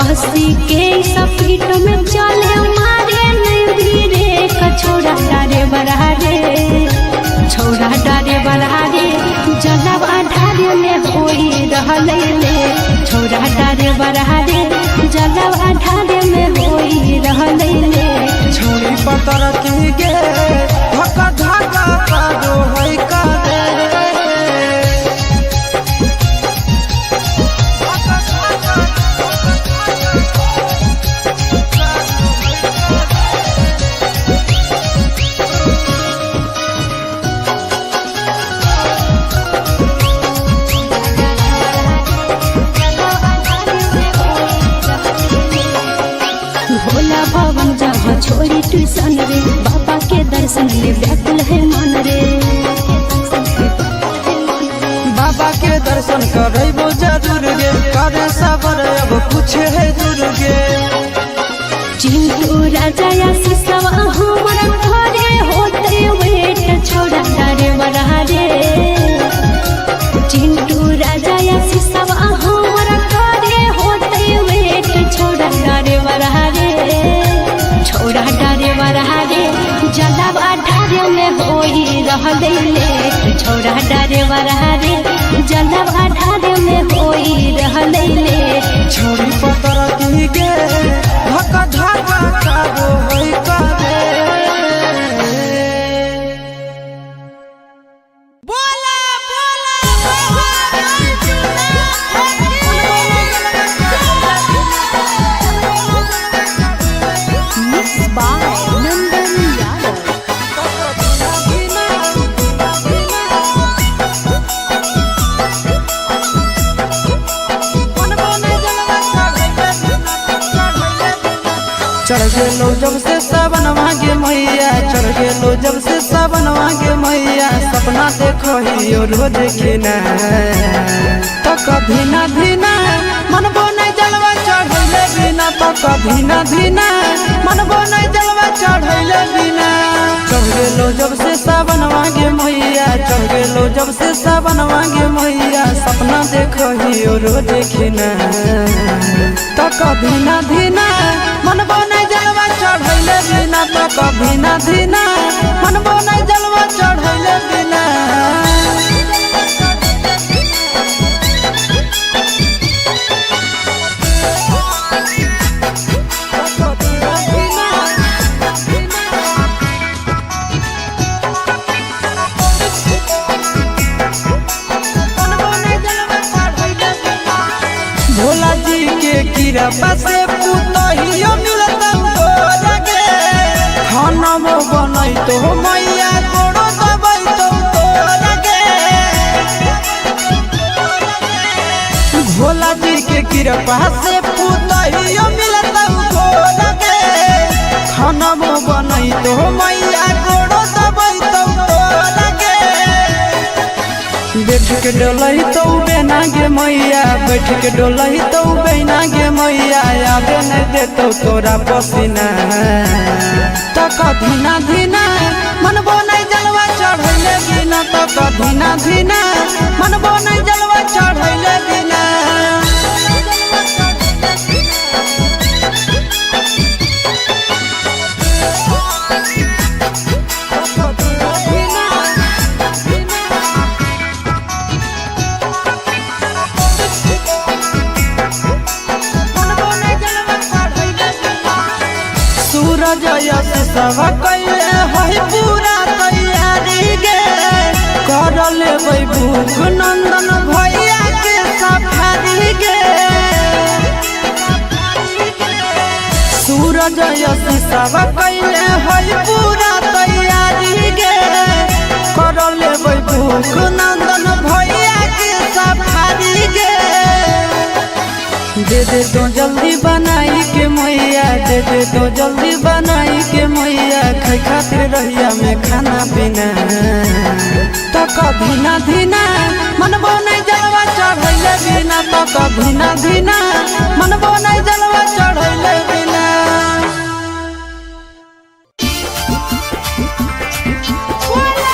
80 के स्पीड में चले मारे नहीं भिड़े कछोड़ा डरे बरहा रे। छौड़ा डरे बरहा रे जलवा ढारे में होई रहले रे। छौड़ा डरे बरहा रे जलवा ढारे में होई रहले रे। छोरी पतर की गे धक धक करो है करे। भोला भवन जहाँ छोड़ी ट्यूशन रे, बाबा के दर्शन में व्याकुल है मन रे। बाबा के दर्शन करबो जरूर गे, करे सबर अब कुछ है दूर गे। चिंटू राजा या सिसवा हमारा घरे होते वेट छोड़ा डरे बड़ा रे। चिंटू राजा या सिसवा हमारा घरे होते वेट छोड़ा डरे बड़ा रे। छोड़ा डरे बड़ा रे जलवा ढारे में होई रहले लेट। छोड़ा डरे बड़ा रे जलवा ढारे में होई रहले लेट। छोरी पतर की गे धक धक करो है करे। बोला बोला Mixed by Nandan Yadav. चढ़ गेलो जब से सावन मागे मैया, चढ़ गेलो जब से सावन मागे मैया, सपना देखो हियो रोज किना। तो कभी ना धीना मन नहीं जलवा चढ़ैले बिना, तो कभी ना धीना मन नहीं जलवा चढ़ैले बिना। चढ़ गेलो जब से सावन मागे मैया, चढ़ गेलो जब से सावन मागे मैया, सपना देखो हियो रोज किना। तो कभी ना धीना मन नहीं जलवा चढ़ैले बिना, तो कभी ना धीना मन नहीं जलवा चढ़ैले बिना। भोला जी के कृपा से पुतहियो मिलत लगे, खाना मो बनई तो मैया गोड़ो दबई तो लगे। भोला जी के कृपा से पुतहियो मिलत लगे, खाना मो बनई तो मैया गोड़ो दबई तो लगे। बैठ के डोलई तो बेना गे मैया, बैठ के डोलई तो बेना गे मैया, आबे नहीं देतो तोरा पसीना। तो कभी ना धीना मन नहीं जलवा चढ़ैले बिना, तो कभी ना धीना मन नहीं जलवा चढ़ैले बिना। सूरज यश सब कैले है पूरा तैयारी गे, कर लेबै भूख नंदन भैया के सफारी गे। सूरज यश सब कैले है पूरा तैयारी गे, कर लेबै भूख नंदन भैया के सफारी गे। दे दे तो जल्दी बनाई के मैया, दे दे तो जल्दी बनाई के मैया, खाई खातिर रहिया में खाना पीना। तो कभी ना धीना मन नहीं जलवा चढ़ैले बिना, तो कभी ना धीना मन नहीं जलवा चढ़ैले बिना। बोला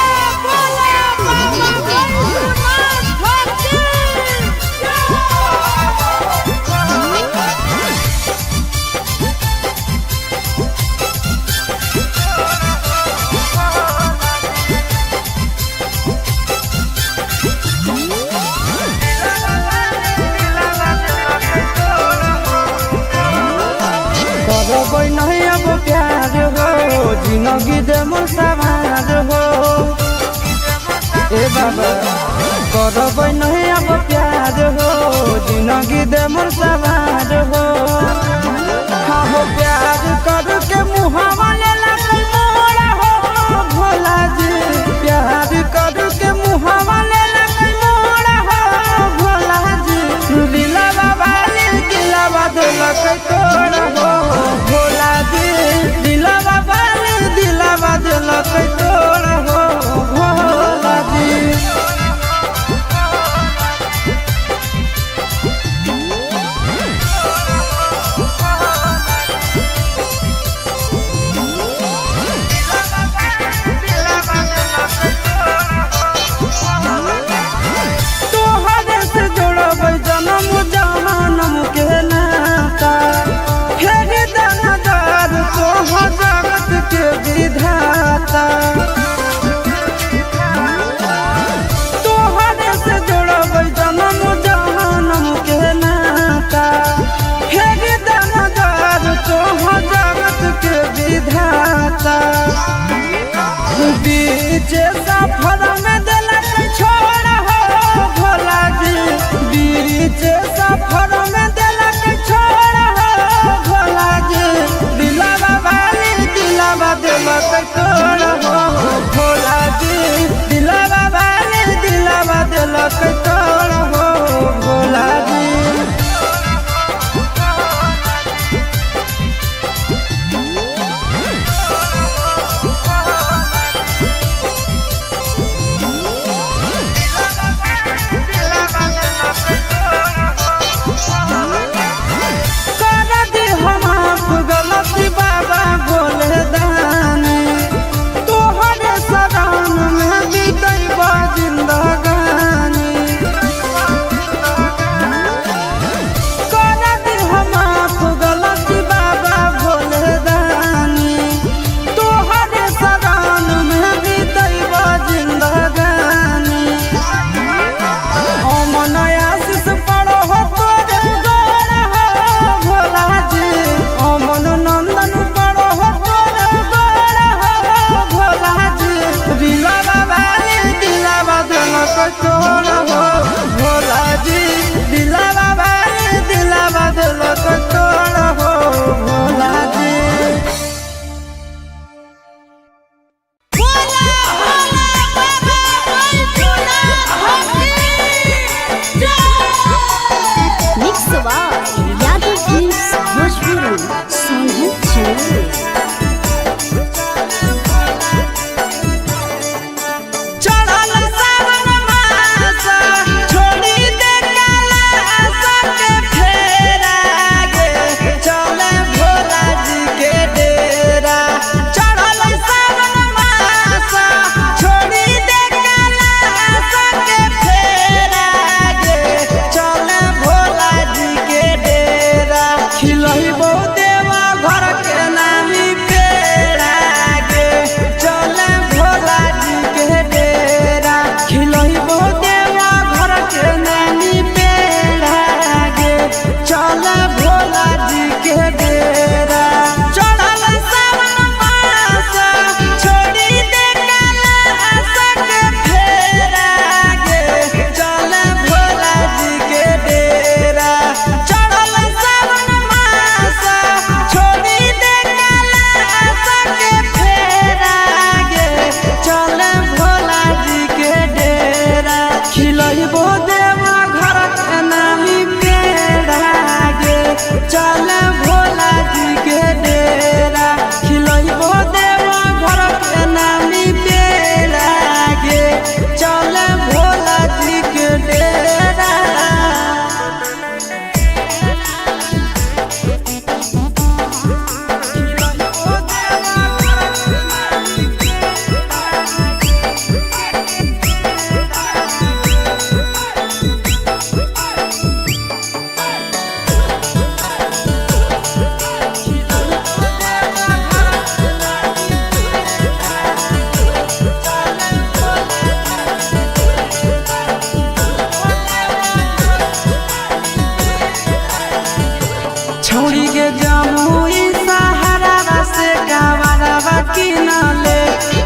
प्यार हो, जिंदगी दे मोर सवार हो। ए बाबा करबै नहीं अब प्यार हो, जिंदगी दे मोर सवार हो। हाँ हो प्यार करके मुहावा ले लगल मोरा हो भोला जी, प्यार करके मुहावा ले लगल मोरा हो भोला जी। दिलावा वाली दिलावा दिलक तोड़ हो भोला जी, दिलावा वाली दिलावा दिलक तोड़ हो भोला जी। तोहरे से जोड़ब जनम जहनम के नाता, फेर दानादार तोह जगत के विधाता। तोहरे से जोड़ब जनम जहनम के नाता, फेर दानादार तोह जगत के विधाता। बीच सफर में दिलक छोड़ हो भोला जी, बीच सफर में दिलक छोड़ हो भोला जी। दिलावा वाली दिलावा दिलक तोड़ हो भोला जी, दिलावा वाली दिलावा दिलक तोड़ हो भोला जी।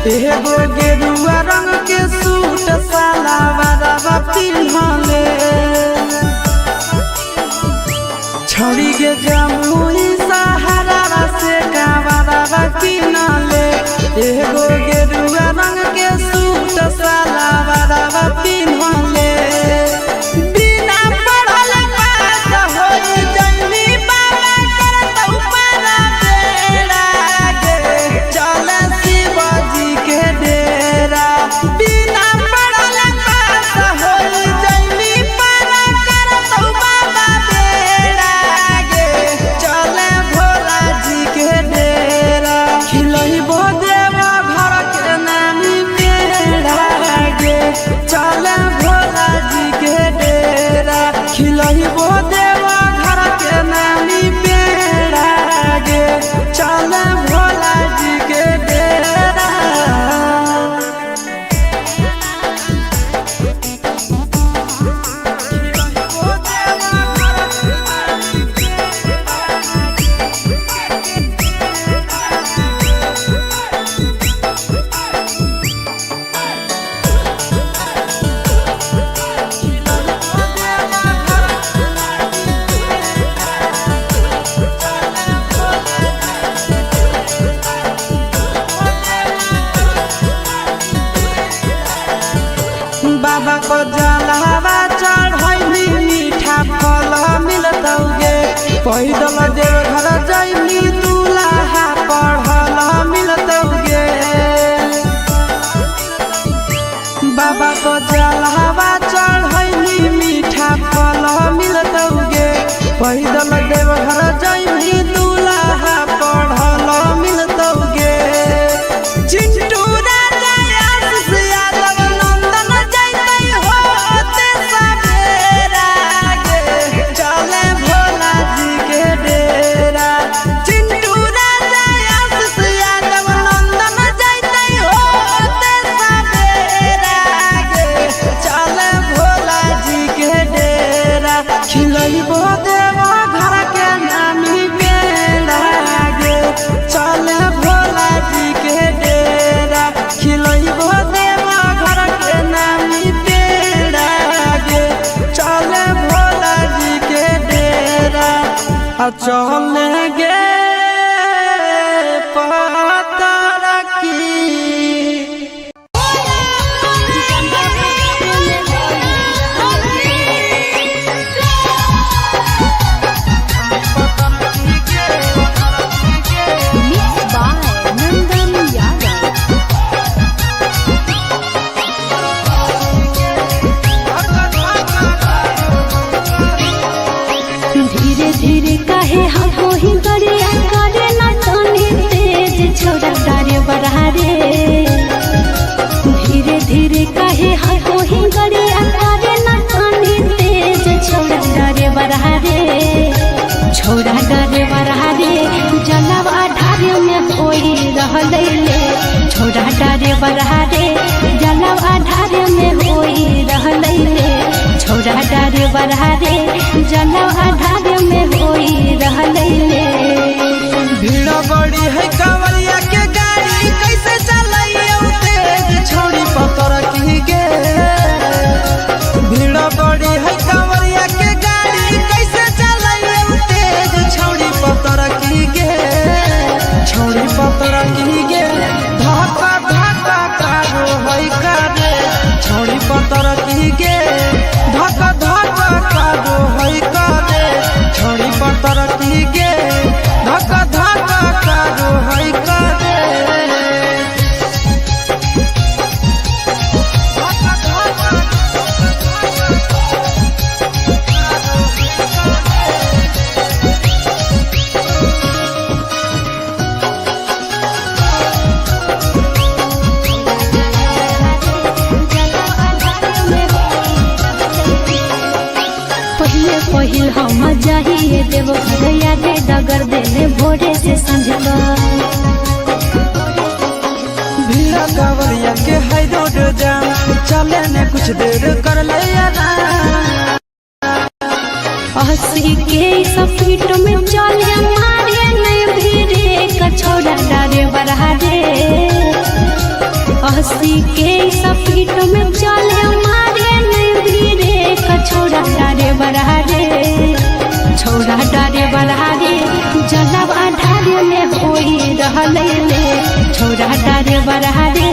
एगो गेरुआ रंग के सूट सलवारवा पिन्हले। छौड़ी के जमुई सहारा से कावरवा किनले। एगो गेरुआ रंग के सूट सलवारवा पिन्हले। बिना पढ़ल पास होई जइनी बाबा करतौ पारा बेड़ा गे, चल शिवजी के डेरा। बिना पढ़ल पास होई जइनी पारा करतौ बाबा बेड़ा गे, चल भोला जी के डेरा। खिलैबो देवा घर के नामी पेड़ा गे, चल भोला जी के डेरा। खिलैबो देवा घर के नामी पेड़ा गे, चल भोला जी के डेरा। बाबा को जलवा चढ़ैली मीठा फल मिलतौ गे। पैदल देवघर जैली दूल्हा पढ़ल मिलतौ गे। बाबा को जलवा चढ़ैली मीठा फल मिलतौ गे। पैदल देवघर जैली दूल्हा पढ़ल मिलतौ गे। चिंटू राजा आशीष यादव नंदन जैतै होते सवेरा गे, चले भोला जी के डेरा। चिंटू राजा आशीष यादव नंदन जैतै होते सवेरा गे, चले भोला जी के डेरा। खिलैबो देवा घर के नामी पेड़ा गे, चले भोला जी के डेरा। खिलैबो देवा घर के नामी पेड़ा गे, चले भोला जी के डेरा। आ चले गे पता की। Mixed by Nandan Yadav. धीरे धीरे काहे हमको ही गरिया करे ना तनी तेज छोड़ा डारे बढ़ा रे। धीरे धीरे काहे हमको ही गरिया करे ना तनी तेज छोड़ा डारे बढ़ा रे। छोड़ा डारे बढ़ा रे जलवा ढारे में होई रहलै ले। छोड़ा डारे बढ़ा रे जलवा ढारे में होई रहलै ले। छोड़ा डारे बढ़ा रे जलवा ढारे में होई रहलै ले। भीड़ बड़ी है कांवरिया के गाड़ी कैसे चलैयो तेज छौड़ी पतर की गे। भीड़ बड़ी है कांवरिया के गाड़ी कैसे चलैयो तेज छौड़ी पतर की गे। छौड़ी पतर की गे धक्का धक्का कारो है करे। छौड़ी पतर की गे धक्का धक्का कारो है करे। छौड़ी पतर की गे धक्का धक्का कारो है करे। पहिले पहिल हम जाहिए देव घरया के डगर देले भोरे से संझला। भीड़ कांवरिया के है रोड जाम चले ने कुछ देर कर ले आराम। 80 के स्पीड में चले मारे नहीं भीड़े कछोड़ा डरे बढ़ा रे। अस्सी के स्पीड में चले मारे नहीं धीरे कछोड़ा डारे बड़ा रे छोड़ा डारे बड़ा रे जलब आधारे में होई रहले ले छोड़ा डारे बड़ा रे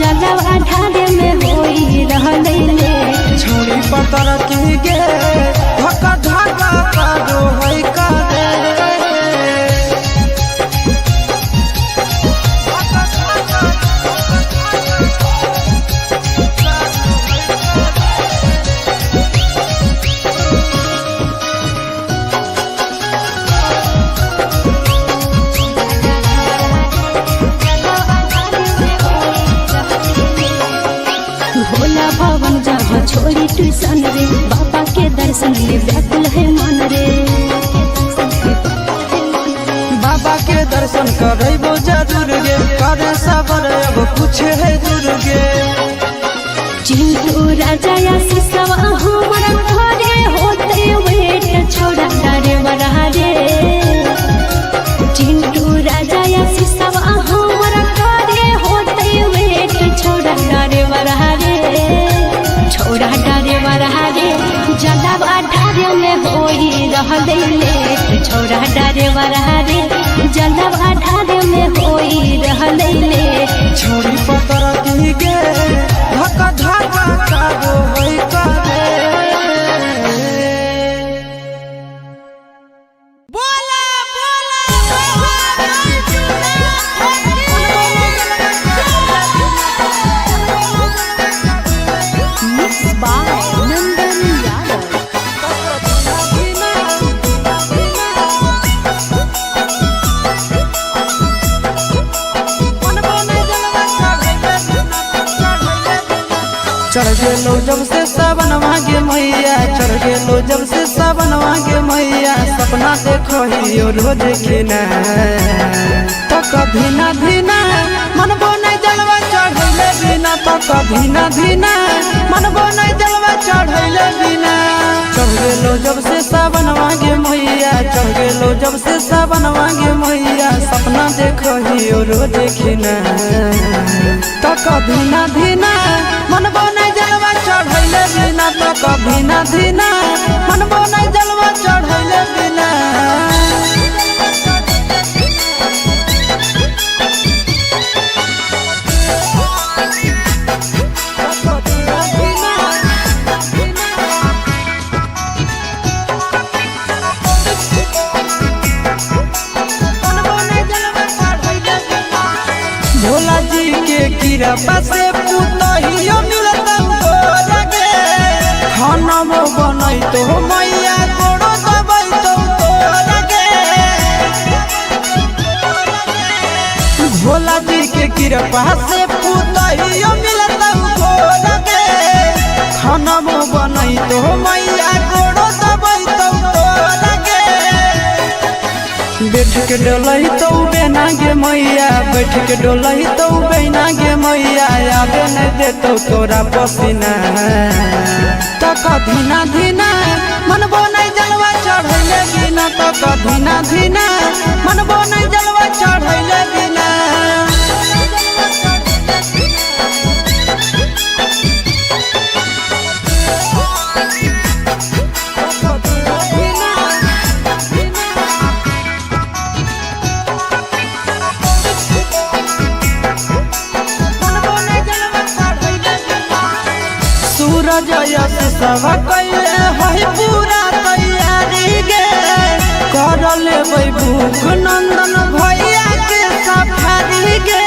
जलब आधारे में होई रहले ले। छोड़ी पतर की गे धक धक करो है करे। भोला भवन जहाँ छोड़ी ट्यूशन रे बाबा के दर्शन में व्याकुल है मन रे। बाबा के दर्शन करबो जरूर गे करे सबर अब कुछ है दूर गे। चिंटू राजा आशीष हमारा घरे होते वेट छोड़ा डरे बड़ा रे चिंटू राजा आशीष हमारा घरे होते वेट छोड़ा डरे बड़ा रे छोड़ा डरे बड़ा रे जलब अठारे में होई रहले लेट छोड़ा डरे बड़ा रे जलब अठारे में होई रहले लेट। छोड़ी पतर की गे धक धक करो है करे। बोला बोला Mixed by Nandan Yadav. चढ़ गेलो जब से सावन मांगे मैया चढ़ गेलो जब से सावन मांगे मैया सपना देखो ही रोज किना तो कभी ना धीना मन नहीं जलवा चढ़ैले बिना तो कभी ना धीना मन नहीं जलवा चढ़ैले बिना। चढ़ गेलो जब से सावन मांगे मैया चढ़ गेलो जब से सावन मांगे मैया सपना देखो ही रोज किना तो कभी ना धीना मन नहीं जलवा चढ़ैले बिना तो कभी ना धीना मन नहीं जलवा चढ़ैले बिना। भोला जी के कृपा से पुतहियो मिलत गे खाना वो बनैतो मैया गोड़ो दबैतो तोरा गे। भोला जी के कृपा से पुतहियो मिलत गे खाना वो बनैतो मैया गोड़ो दबैतो तोरा गे। बैठ के डोलई तो बेना गे मैया बैठ के डोलई तो बेना गे मैया आवे नहीं देतो तोरा पसीना तो कभी ना धीना मन नहीं जलवा चढ़ैले बिना तो कभी ना धीना मन नहीं जलवा चढ़ैले बिना। सूरज यश सब कैले है पूरा तैयारी गे कर लेबै भूख नंदन भैया के सफारी गे।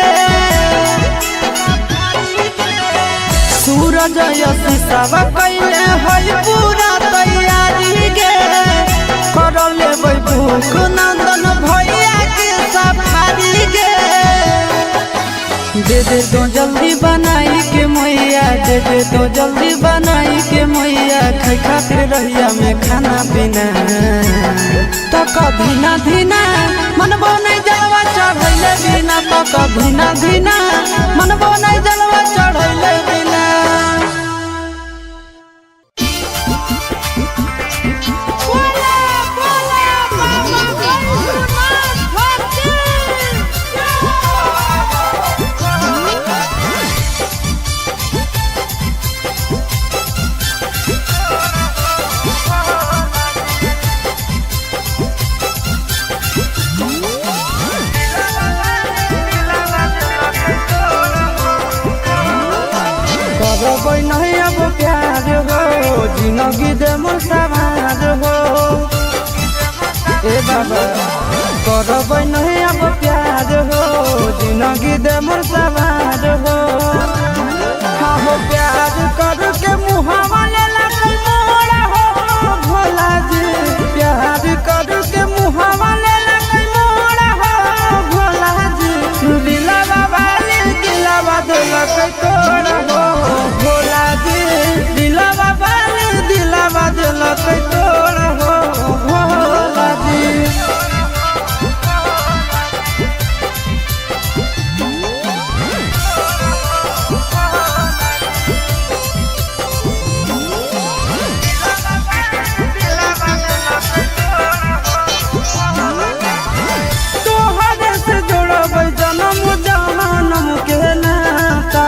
सूरज यश सब कैले है पूरा तैयारी गे कर लेबै भूख नंदन भैया के सफारी गे। दे दे तो जल्दी बनाई के मैया दे दे तो जल्दी बनाई के मैया खाई खातिर रहिया में खाना पीना तो कभी ना धीना मन नहीं जलवा चढ़ैले बिना तो कभी ना धीना मन नहीं जलवा चढ़ैले बिना। बोला बोला बाबा बैजनाथ की। जिंदगी दे मोर सवार हो। ए बाबा करबै नहीं अब प्यार हो, जिंदगी दे मोर सवार हो। हाँ हो प्यार करके मुहावा ले लागल मोरा हो भोला जी, प्यार करके मुहावा ले लागल मोरा हो भोला जी। दिलावा वाली दिलावा दिलक तोड़ा हो भोला जी, दिलावा वाली दिलावा दिलक तोड़ा हो भोला जी। तोहरे से जोड़ब जनम जहनम के नाता,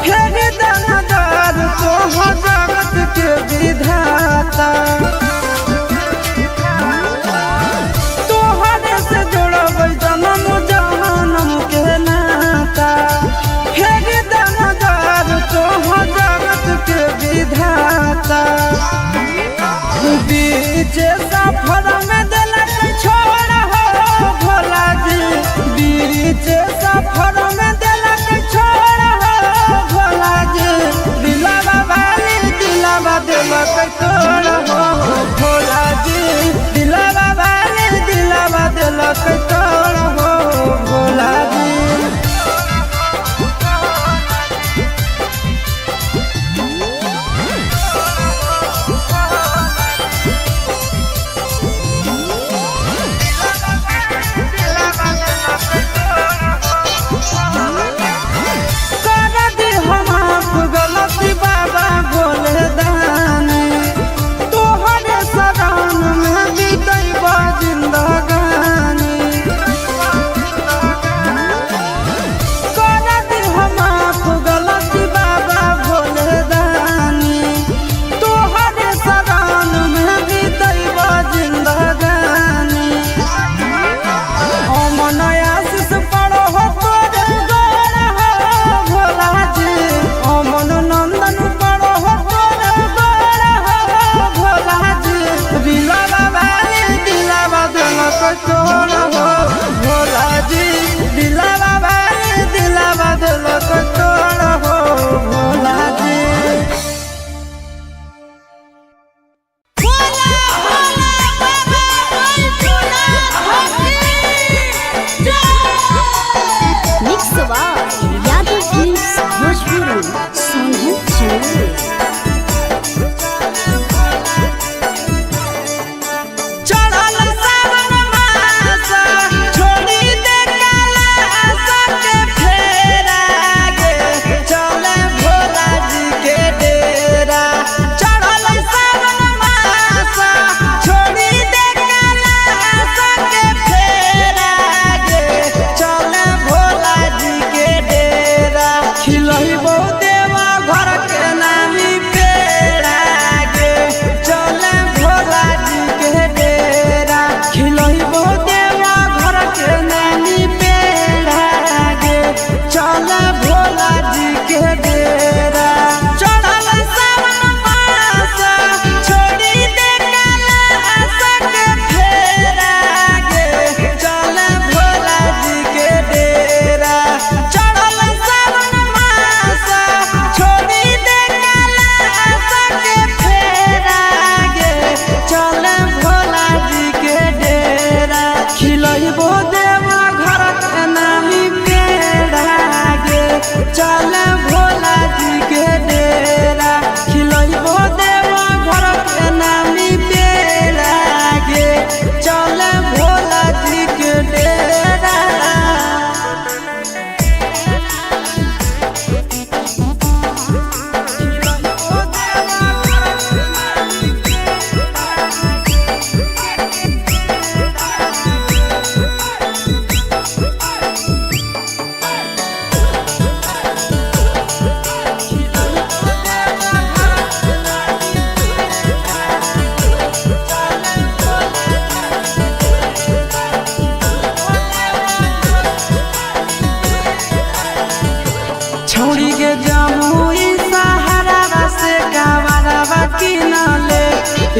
फेर दानदार तोहर जगत के विधाता। तोहरे से जोड़ब जनम जहनम के नाता, फेर दानदार तोहर जगत के विधाता। बीच सफर में दिलक छोड़ हो भोला जी, बीच सफर में दिलक छोड़ हो भोला जी। दिलावा वाली दिलावा दिलक तोड़ हो भोला जी, दिलावा वाली दिलावा दिलक तोड़ हो भोला जी। कर दे हम आप गलती बाबा भोले दानी, तोहरे शरण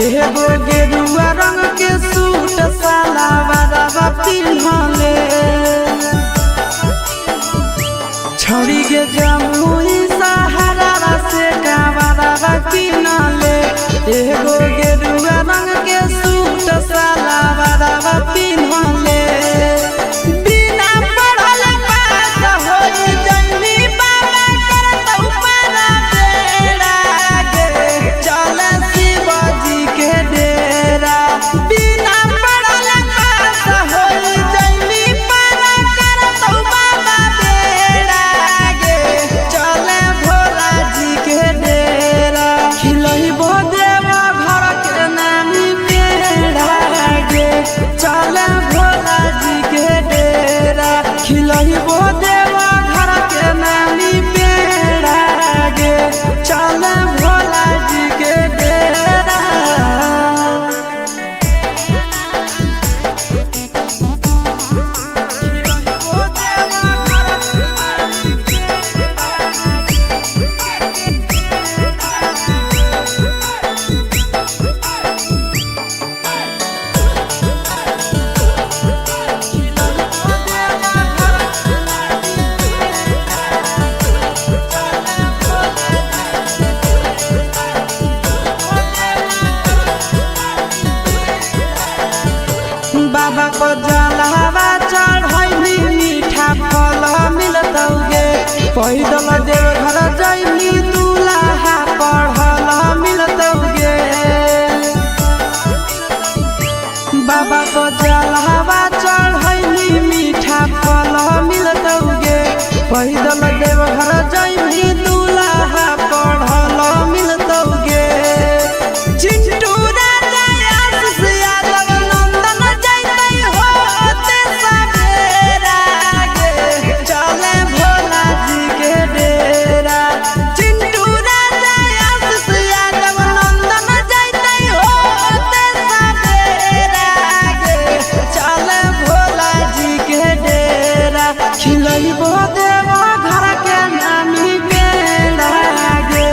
एगो गेरुआ रंग के सूट सलवारवा पिन्हले। छौड़ी के जमुई सहारा से कावरवा किनले। एगो गेरुआ रंग के सूट सलवारवा पिन्हले। बिना पढ़ल पास होई जइनी बाबा करतौ पारा बेड़ा गे, चल शिवजी के डेरा। बिना पढ़ल पास होई जइनी पारा करतौ बाबा बेड़ा गे, चल भोला जी के डेरा। खिलैबो देवा घर के नामी पेड़ा गे, चल भोला जी के डेरा। खिलैबो देवा घर के नामी पेड़ा गे, चल भोला जी के डेरा। बाबा को जलवा चढ़ैली मीठा फल मिलतौ गे। पैदल देवघर जैली दूल्हा पढ़ल मिलतौ गे। बाबा को जलवा चढ़ैली मीठा फल मिलतौ गे। पैदल देवघर जैली दूल्हा पढ़ल मिलतौ गे। चिंटू राजा आशीष यादव नंदन जैतै होते सवेरा गे, चले भोला जी के डेरा। चिंटू राजा आशीष यादव नंदन जैतै होते सवेरा गे, चले भोला जी के डेरा। खिलैबो देवा घर के नामी पेड़ा गे,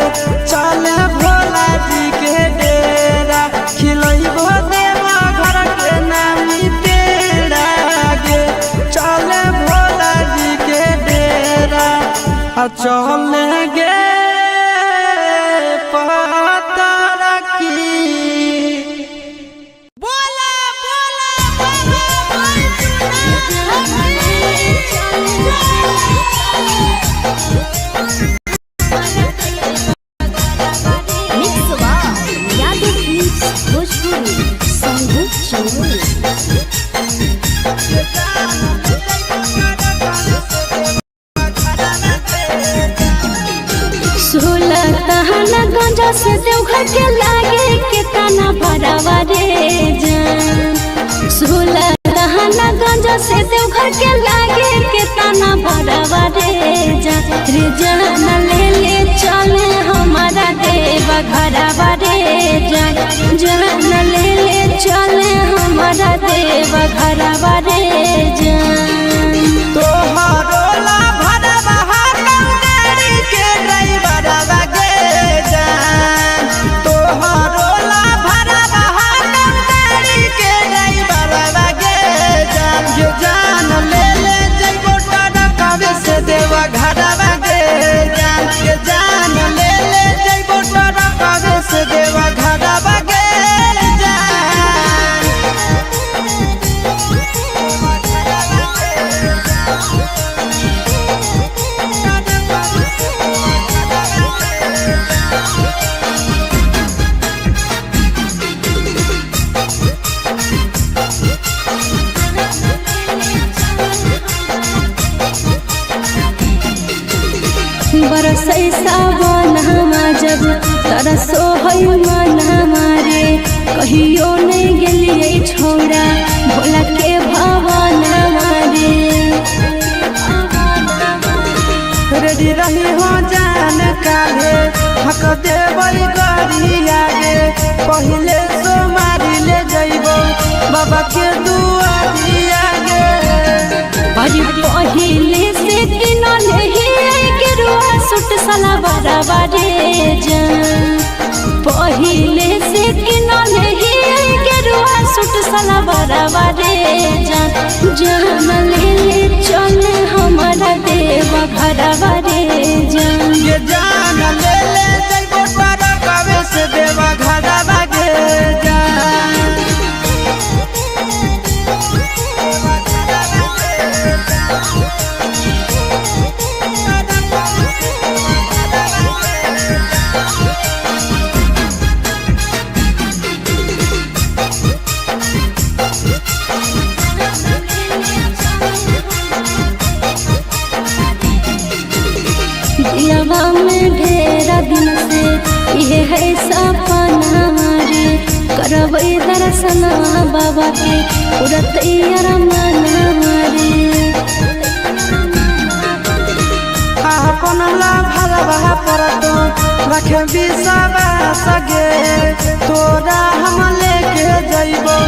चले भोला जी के डेरा। खिलैबो देवा घर के नामी पेड़ा गे, चले भोला जी के डेरा। आ चले गे पता की। बोला बोला बाबा Mix by Yadav Films Bhojpuri Sanghu Jamui. सोलह तहना गंजा से देवघर के लागे के तना भरावा रे जान। सोलह तहना गंजा से देवघर के लागे के तना भरावा रे जान। रे जान ले ले चले हमारा देवा घरवा रे जान। जान ले ले चले हमारा देवा घरवा रे जान। तोहरो ला भरवा गाड़ी के ड्राइवरवा गे जान। तोहरो ला भरवा गाड़ी के ड्राइवरवा गे जान। गे जान ले ले जइबो टरकावे से देवा घरवा गे जान। गे जान ले ले जइबो टरकावे से देवा घरवा गे जान। बरसै सावन हमा जब तरसो है मन हमारे, कहियो नहीं गेलियै छौड़ा भोला के भवन हमारे। रेडी रही हो जान काहे हक देबै गरिया गे। पहिले सोमारी ले जइबो बाबा के दुआरिया गे। अरे पहिले से किनल ही गेरुआ सूट सलवारवा रे जान। पहिले से किनल ही गेरुआ सूट सलवारवा रे जान, जान ले ले चल हमारा देव घरवा रे जान। ये जान ले ले जइबो ट्रकवे से देवा घरवा गे जान। दिलवा में ढेरा दिन से ये है सपना रे, करबै दर्शन बाबा के पूरा तैयार मना रे। अपन ला भरवा पर तो रखे विश्वास गे, तोरा हम लेके जइबो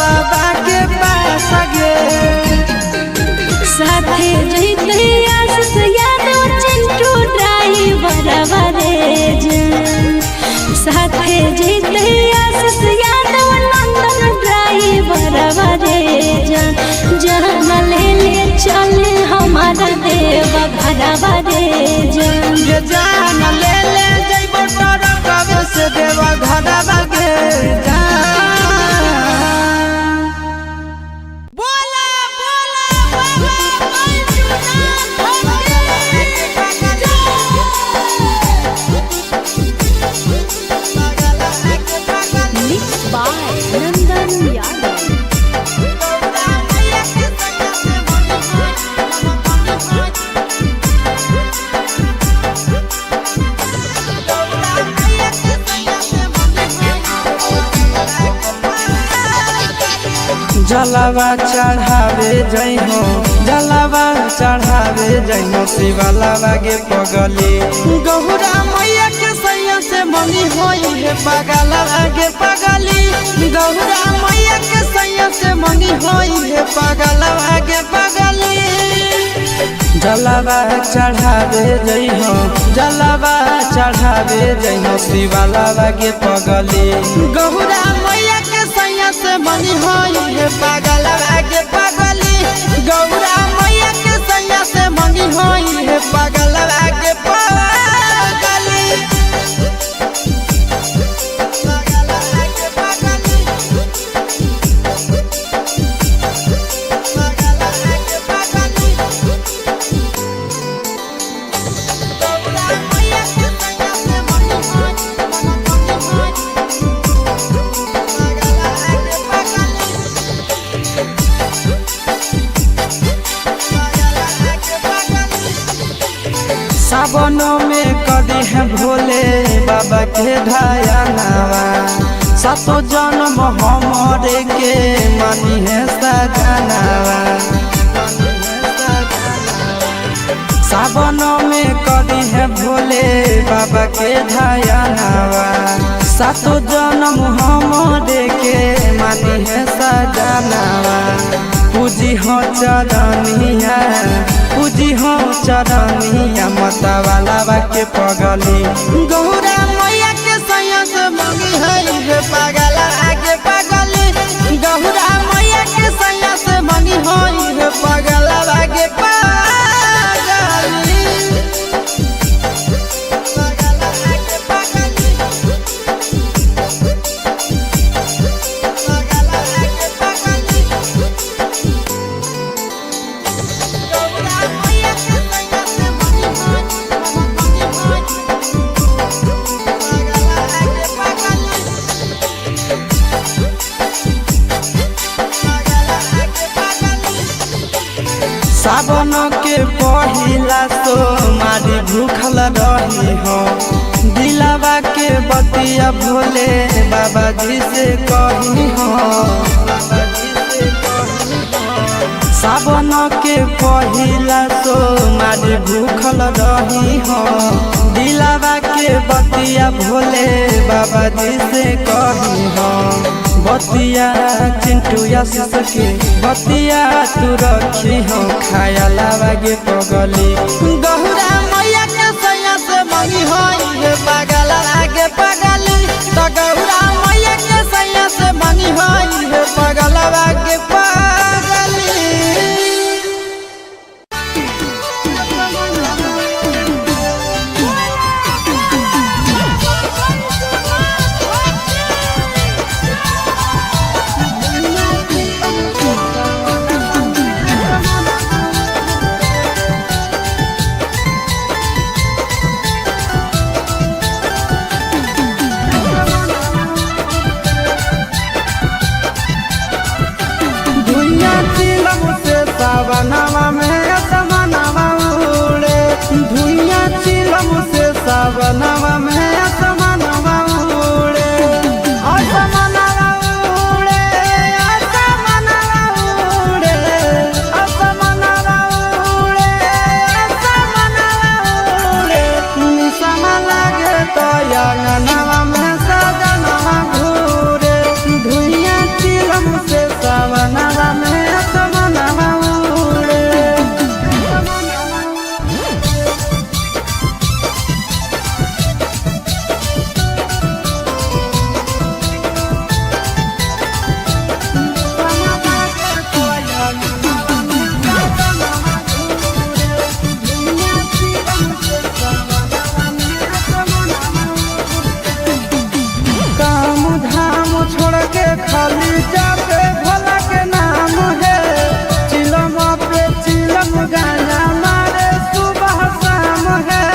बाबा के पास गे। साथे जइतै आशीष यादव चिंटू ड्राइवर रे जान, साथे जइतै आशीष यादव नंदन ड्राइवर रे जान, जान ले ले चल हमारा देव घरवा रे जान। ये जान ले ले जइबो ट्रकवे से देवा घरवा गे जान। बोला बोला बाबा बैजनाथ की मिक्स बाय नंदन यादव। जलवा चढ़ावे जइहो, जलवा चढ़ावे जइहो शिवलवा गे पगली। गहुरा मैया के सैया से मंगी होई हे पगलवा गे पगली। गहुरा मैया के सैया से मंगी होई हे पगलवा गे पगली। जलवा चढ़ावे जइहो, जलवा चढ़ावे जइहो शिवलवा गे पगली। गहुरा मैया के सैया से मनी होई हे पगलवा गे पगली। गौरा मैया के सैया से मनी होई हे पगलवा गे पगली। पगलवा गे पगली। पगलवा गे पगली। गौरा मैया के सैया से मनी होई, मनी होई। सावनों में करी है भोले बाबा के ढाया नावा, सातो जन्म हमरे के मानी है सजनावा। सावनों में करी है भोले बाबा के ढाया नावा, सातो जन्म हमरे के मानी है सजनावा। पूजी हो चरनिया, पूजी हो चरनिया मतवाला के पगली। गौरा मैया के सैया से मंगी है रे पगला के पगली। गौरा मैया के सैया से मंगी है रे पगला के पगली। पगला के पगली। पगला के पगली। गौरा मैया के सैया से मंगी है, मंगी है। पगला के पगली। पगला के पगली। सावन के पहिला सोमारी भूखल रही हो, दिलावा के बतिया भोले बाबा जी से कही हो। सावन के पहिला सोमारी भूखल रही हो, दिलावा के बतिया भोले बाबा जी से कही हो। बतिया चिंटू आशीष के बतिया तू रखी हो, खाया लावा गे पगली। गहुरा मैया के सैया से मंगी हो रे पगला गे पगली। त गौरा मैया के सैया से मांगी होई हे पगलवा के पागली। धुइया चिलम से सावनवा में असमनवा उड़े, धुइया चिलम से सावनवा में असमनवा उड़े, असमनवा उड़े, असमनवा उड़े, असमनवा उड़े, असमनवा उड़े। निशाना लागे तो अंगनवा में सजनवा घूरे, धुइया चिलम से सावनवा में असमनवा उड़े। काम धाम छोड़ के खाली जाते भोला के नाम है, चिलम पे चिलम गाना मारे सुबह शाम है।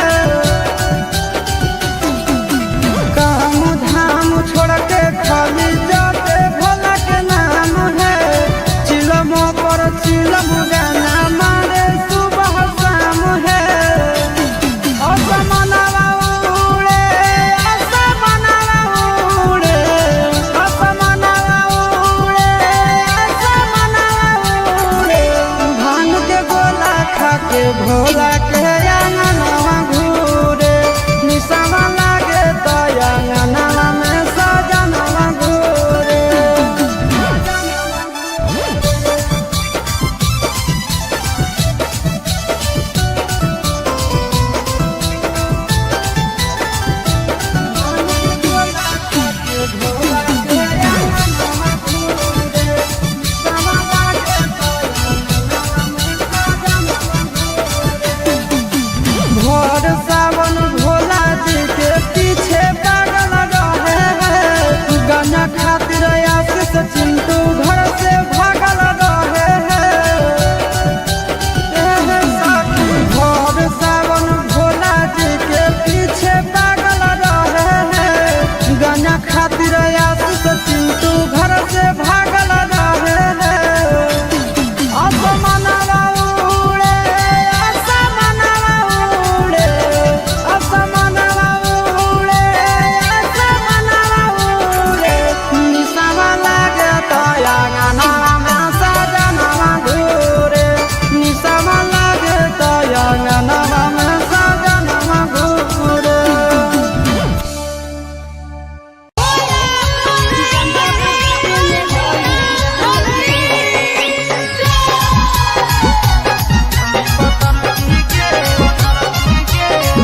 काम धाम छोड़ के खाली जाते भोला के नाम है, चिलम पर चिलम गाना मारे सुबह शाम है। असमनवा उड़े, असमनवा उड़े, असमनवा उड़े, असमनवा उड़े। भांग के गोला खा के भोला के अंगनवा घूरे, निशाना लागे तो अंगनवा में सजनवा घूरे। भोर सावन भोला जी के पीछे पागल रहे है, गाना खातिर आशीष चिंटू घर से भागल रहे है। एह साथी भोर सावन भोला जी के पीछे पागल रहे है, गाना खातिर आशीष चिंटू घर से भागल रहे है। असमनवा उड़े, असमनवा उड़े, असमनवा उड़े, असमनवा उड़े। निशाना लागे तो अंगनवा में सजनवा घूरे, निशाना लागे तो अंगनवा में सजनवा घूरे।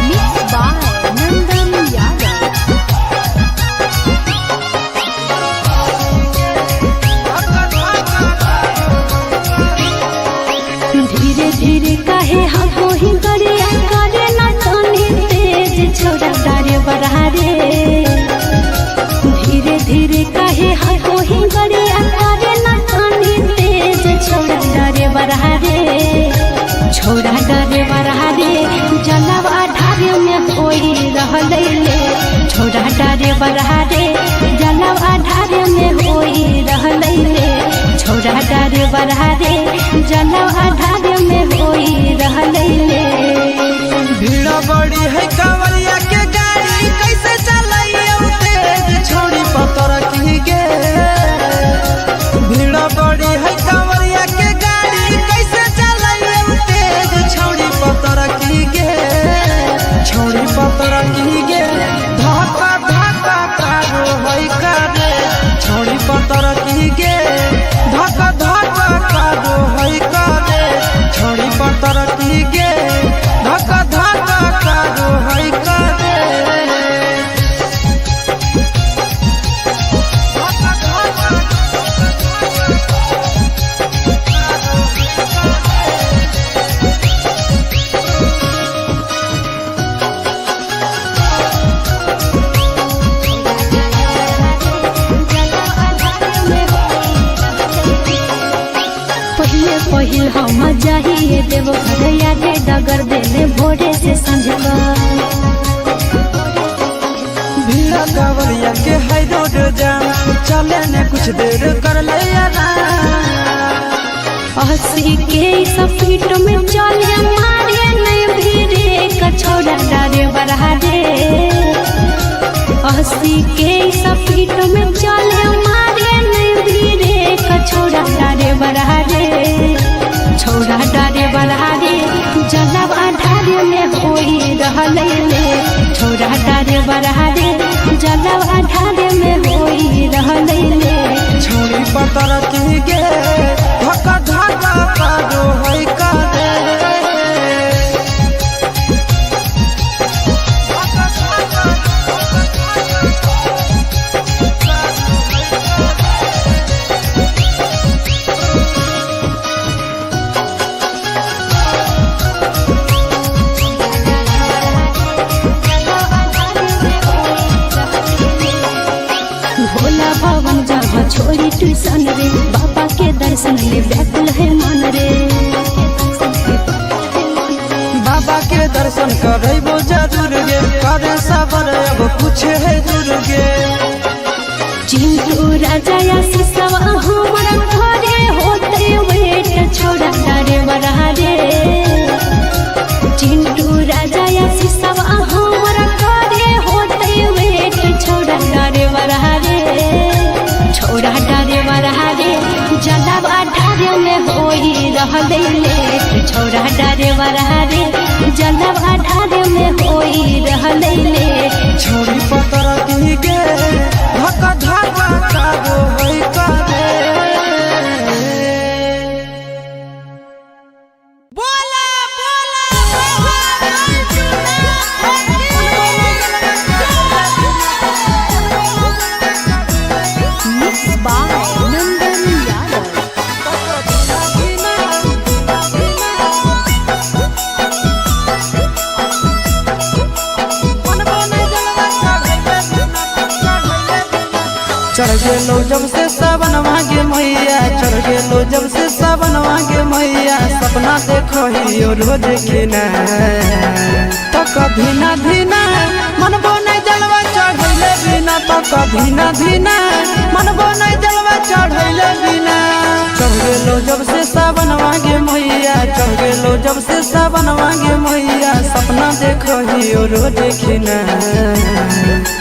Mixed by Nandan Yadav. धीरे धीरे काहे हमको ही गरिया करे ना तनी तेज छोड़ा डारे बढ़ा रे। धीरे धीरे काहे हमको ही गरिया करे ना तनी तेज छोड़ा डारे बढ़ा रे, छोड़ा डारे बढ़ा रे। जलवा ढारे में होई रहलै ले, छोड़ा डारे बढ़ा रे। जलवा ढारे में होई रहलै ले, छोड़ा डारे बढ़ा रे। जलवा ढारे में होई रहलै ले। भीड़ बड़ी है कांवरिया के गाड़ी कैसे चलाइयो तेज छोड़ी पतर की गे। भीड़ बड़ी है कांवरिया के गाड़ी कैसे चलाइयो तेज छोड़ी पतर की गे, छोड़ी पतर की गे। धक्का धक्का कारो है करे छोड़ी पतर की गे, धक्का धक्का कारो पहिल हम जाहिए देव घर यादे डगर देले भोरे से संझका। भीड़ कांवरिया के है रोड जाम, चले ने कुछ देर कर ले आराम। 80 के स्पीड में चले मारे नहीं भीरे कछोड़ा डरे बढ़ा रे। 80 के स्पीड में चले मारे नहीं भीरे कछोड़ा डरे बढ़ा रे। छोड़ा डरे बढ़ा रे जलब आधारे में होई रहले ले। छोड़ा डरे बढ़ा रे जलब आधारे में होई रहले ले। छोड़ी पतर की गे धक धक करो है करे। भोला भवन जब छोड़ी ट्यूशन रे बाबा के दर्शन ले व्याकुल है मन रे। बाबा के दर्शन करबो जरूर गे, करे सबर अब कुछ है दूर गे। चिंटू राजा आशीष हमर घरे होते वेट छोड़ा डरे बड़ा रे। चिंटू राजा आशीष हमर घरे होते वेट छोड़ा डरे बड़ा रे। छोड़ा डरे बड़ा रे जलब आधारे में होई रहले ले। छोड़ा डरे बड़ा रे जलब आधारे में होई रहले ले। छोड़ी पतर की गे धक धक करो है करे। बोला बोला Mixed by Nandan Yadav. चढ़ गेलो जब से सावन मांगे मैया, चढ़ गेलो जब से सावन मांगे मैया, सपना देखो ही रोज के ना। तो कभी ना धीना मन बने जलवा चढ़ैले बिना, तो कभी ना धीना मन बने जलवा चढ़ैले बिना। चढ़ गेलो जब से सावन मांगे मैया, चढ़ गेलो जब से सावन मांगे मैया, सपना देखो ही रोज के ना।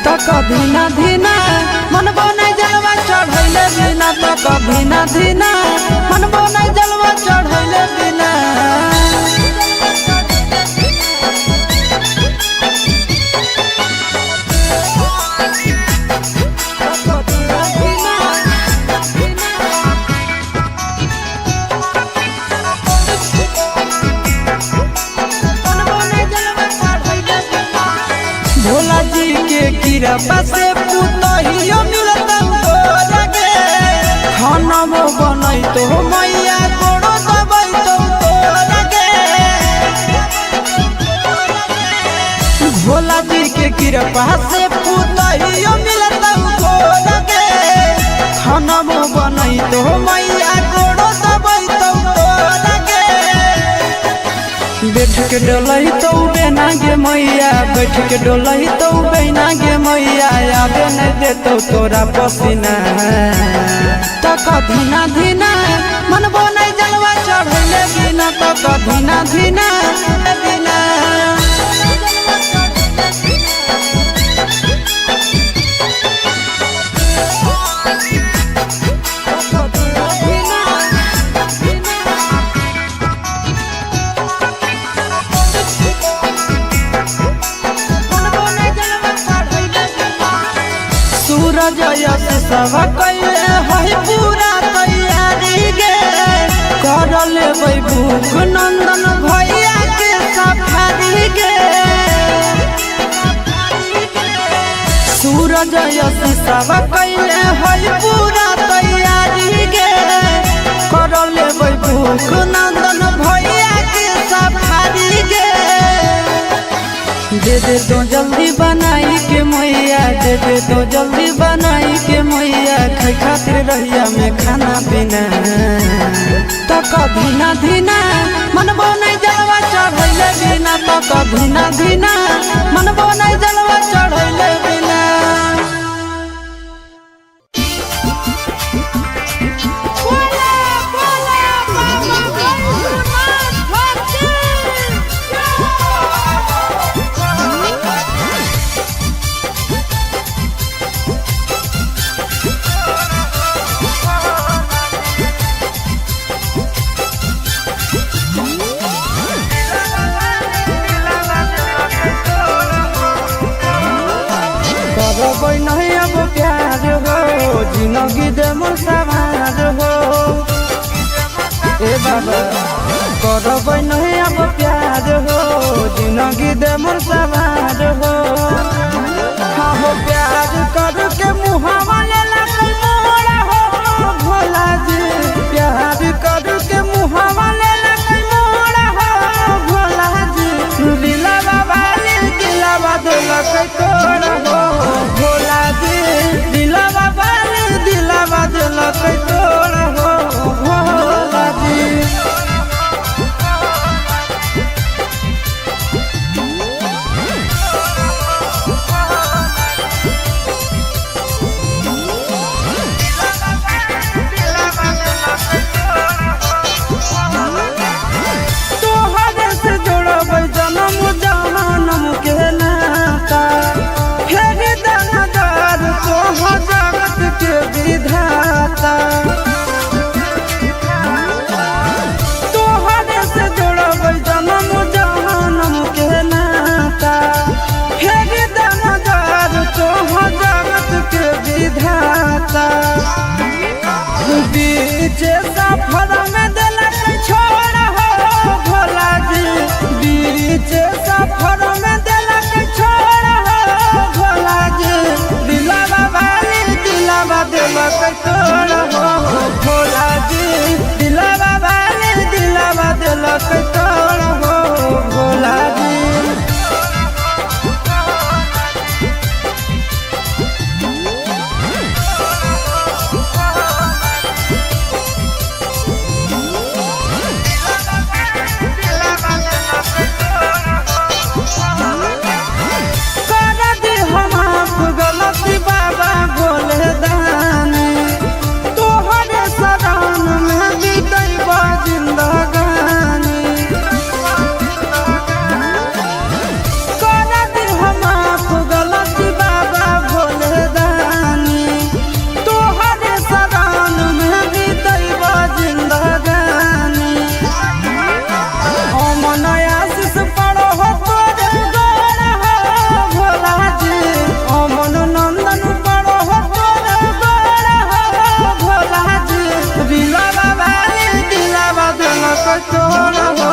तो कभी ना धीना मन बने जलवा चढ़ैले बिना, तो कभी ना धीना मन बने जलवा चढ़ैले बिना। भोला जी के कृपा से पुतहियो मिलत तोरा गे, खाना वो बनई तो मैया गोड़ो दबई तो तोरा गे। भोला जी के कृपा से पुतहियो मिलत तोरा गे, खाना वो बनई तो मैया गोड़ो दबई तो तोरा गे। बैठ के डोलई तो बेना गे मैया, बैठ के डोलई तो बेना गे मैया, आबे नहीं देतो तोरा पसीना। तो कभी ना धीना मन बने जलवा चढ़ैले बिना, तो कभी ना धीना बिना। सूरज यश सब कैले है पूरा तैयारी गे, कर लेबै भूख नंदन भैया के सफारी गे। सूरज यश सब कैले है पूरा तैयारी गे, कर लेबै भूख नंदन भैया के सफारी गे। दे दे तो जल्दी बनाई के मैया, दे दे तो जल्दी बनाई के मैया, खाई खातिर रहिया में खाना पीना। तो कभी ना धीना मनबो नहीं जलवा चढ़ैले बिना, तो कभी ना धीना मनबो नहीं जलवा चढ़ैले बिना। बोला बोला बाबा बैजनाथ की करबै नहीं अब प्यार हो, जिंदगी दे मोर सवार हो। ए बाबा करबै नहीं अब प्यार हो, जिंदगी दे मोर सवार हो। हाँ हो प्यार करके मुहावा लेला मोरा हो भोला जी, प्यार करके मुहावा लेला मोरा हो भोला जी। दिलावा वाली दिलावा दिलक तोरा हो भोला जी, दिलावा वाली दिलावा दिलक तोरा हो भोला जी। तोहरे से जोड़बै जनम जहनम के नाता, फेर दानदार तोह जगत के विधाता। तोहरे से जोड़बै जनम जहनम के नाता, फेर दानदार तोह जगत के विधाता। बीच सफर में दिलक छोड़ हो भोला जी, बीच सफर में दिलक छोड़ हो भोला जी। दिलावा वाली दिलावा दिलक तोड़ हो भोला जी, दिलावा वाली दिलावा दिलक तोड़ हो भोला जी। कर दे हम आप गलती बाबा भोले दानी, तोहरे शरण में बीतैबा जिंदगानी। कर दे हम आप गलती बाबा भोले दानी, तोहरे शरण में बीतैबा जिंदगानी। अमन आशीष पड़ो हो तोरे गोर हो भोला जी, अमन नंदन पड़ो हो तोरे गोर हो भोला जी। दिलावा वाली दिलावा दिलक तोर हो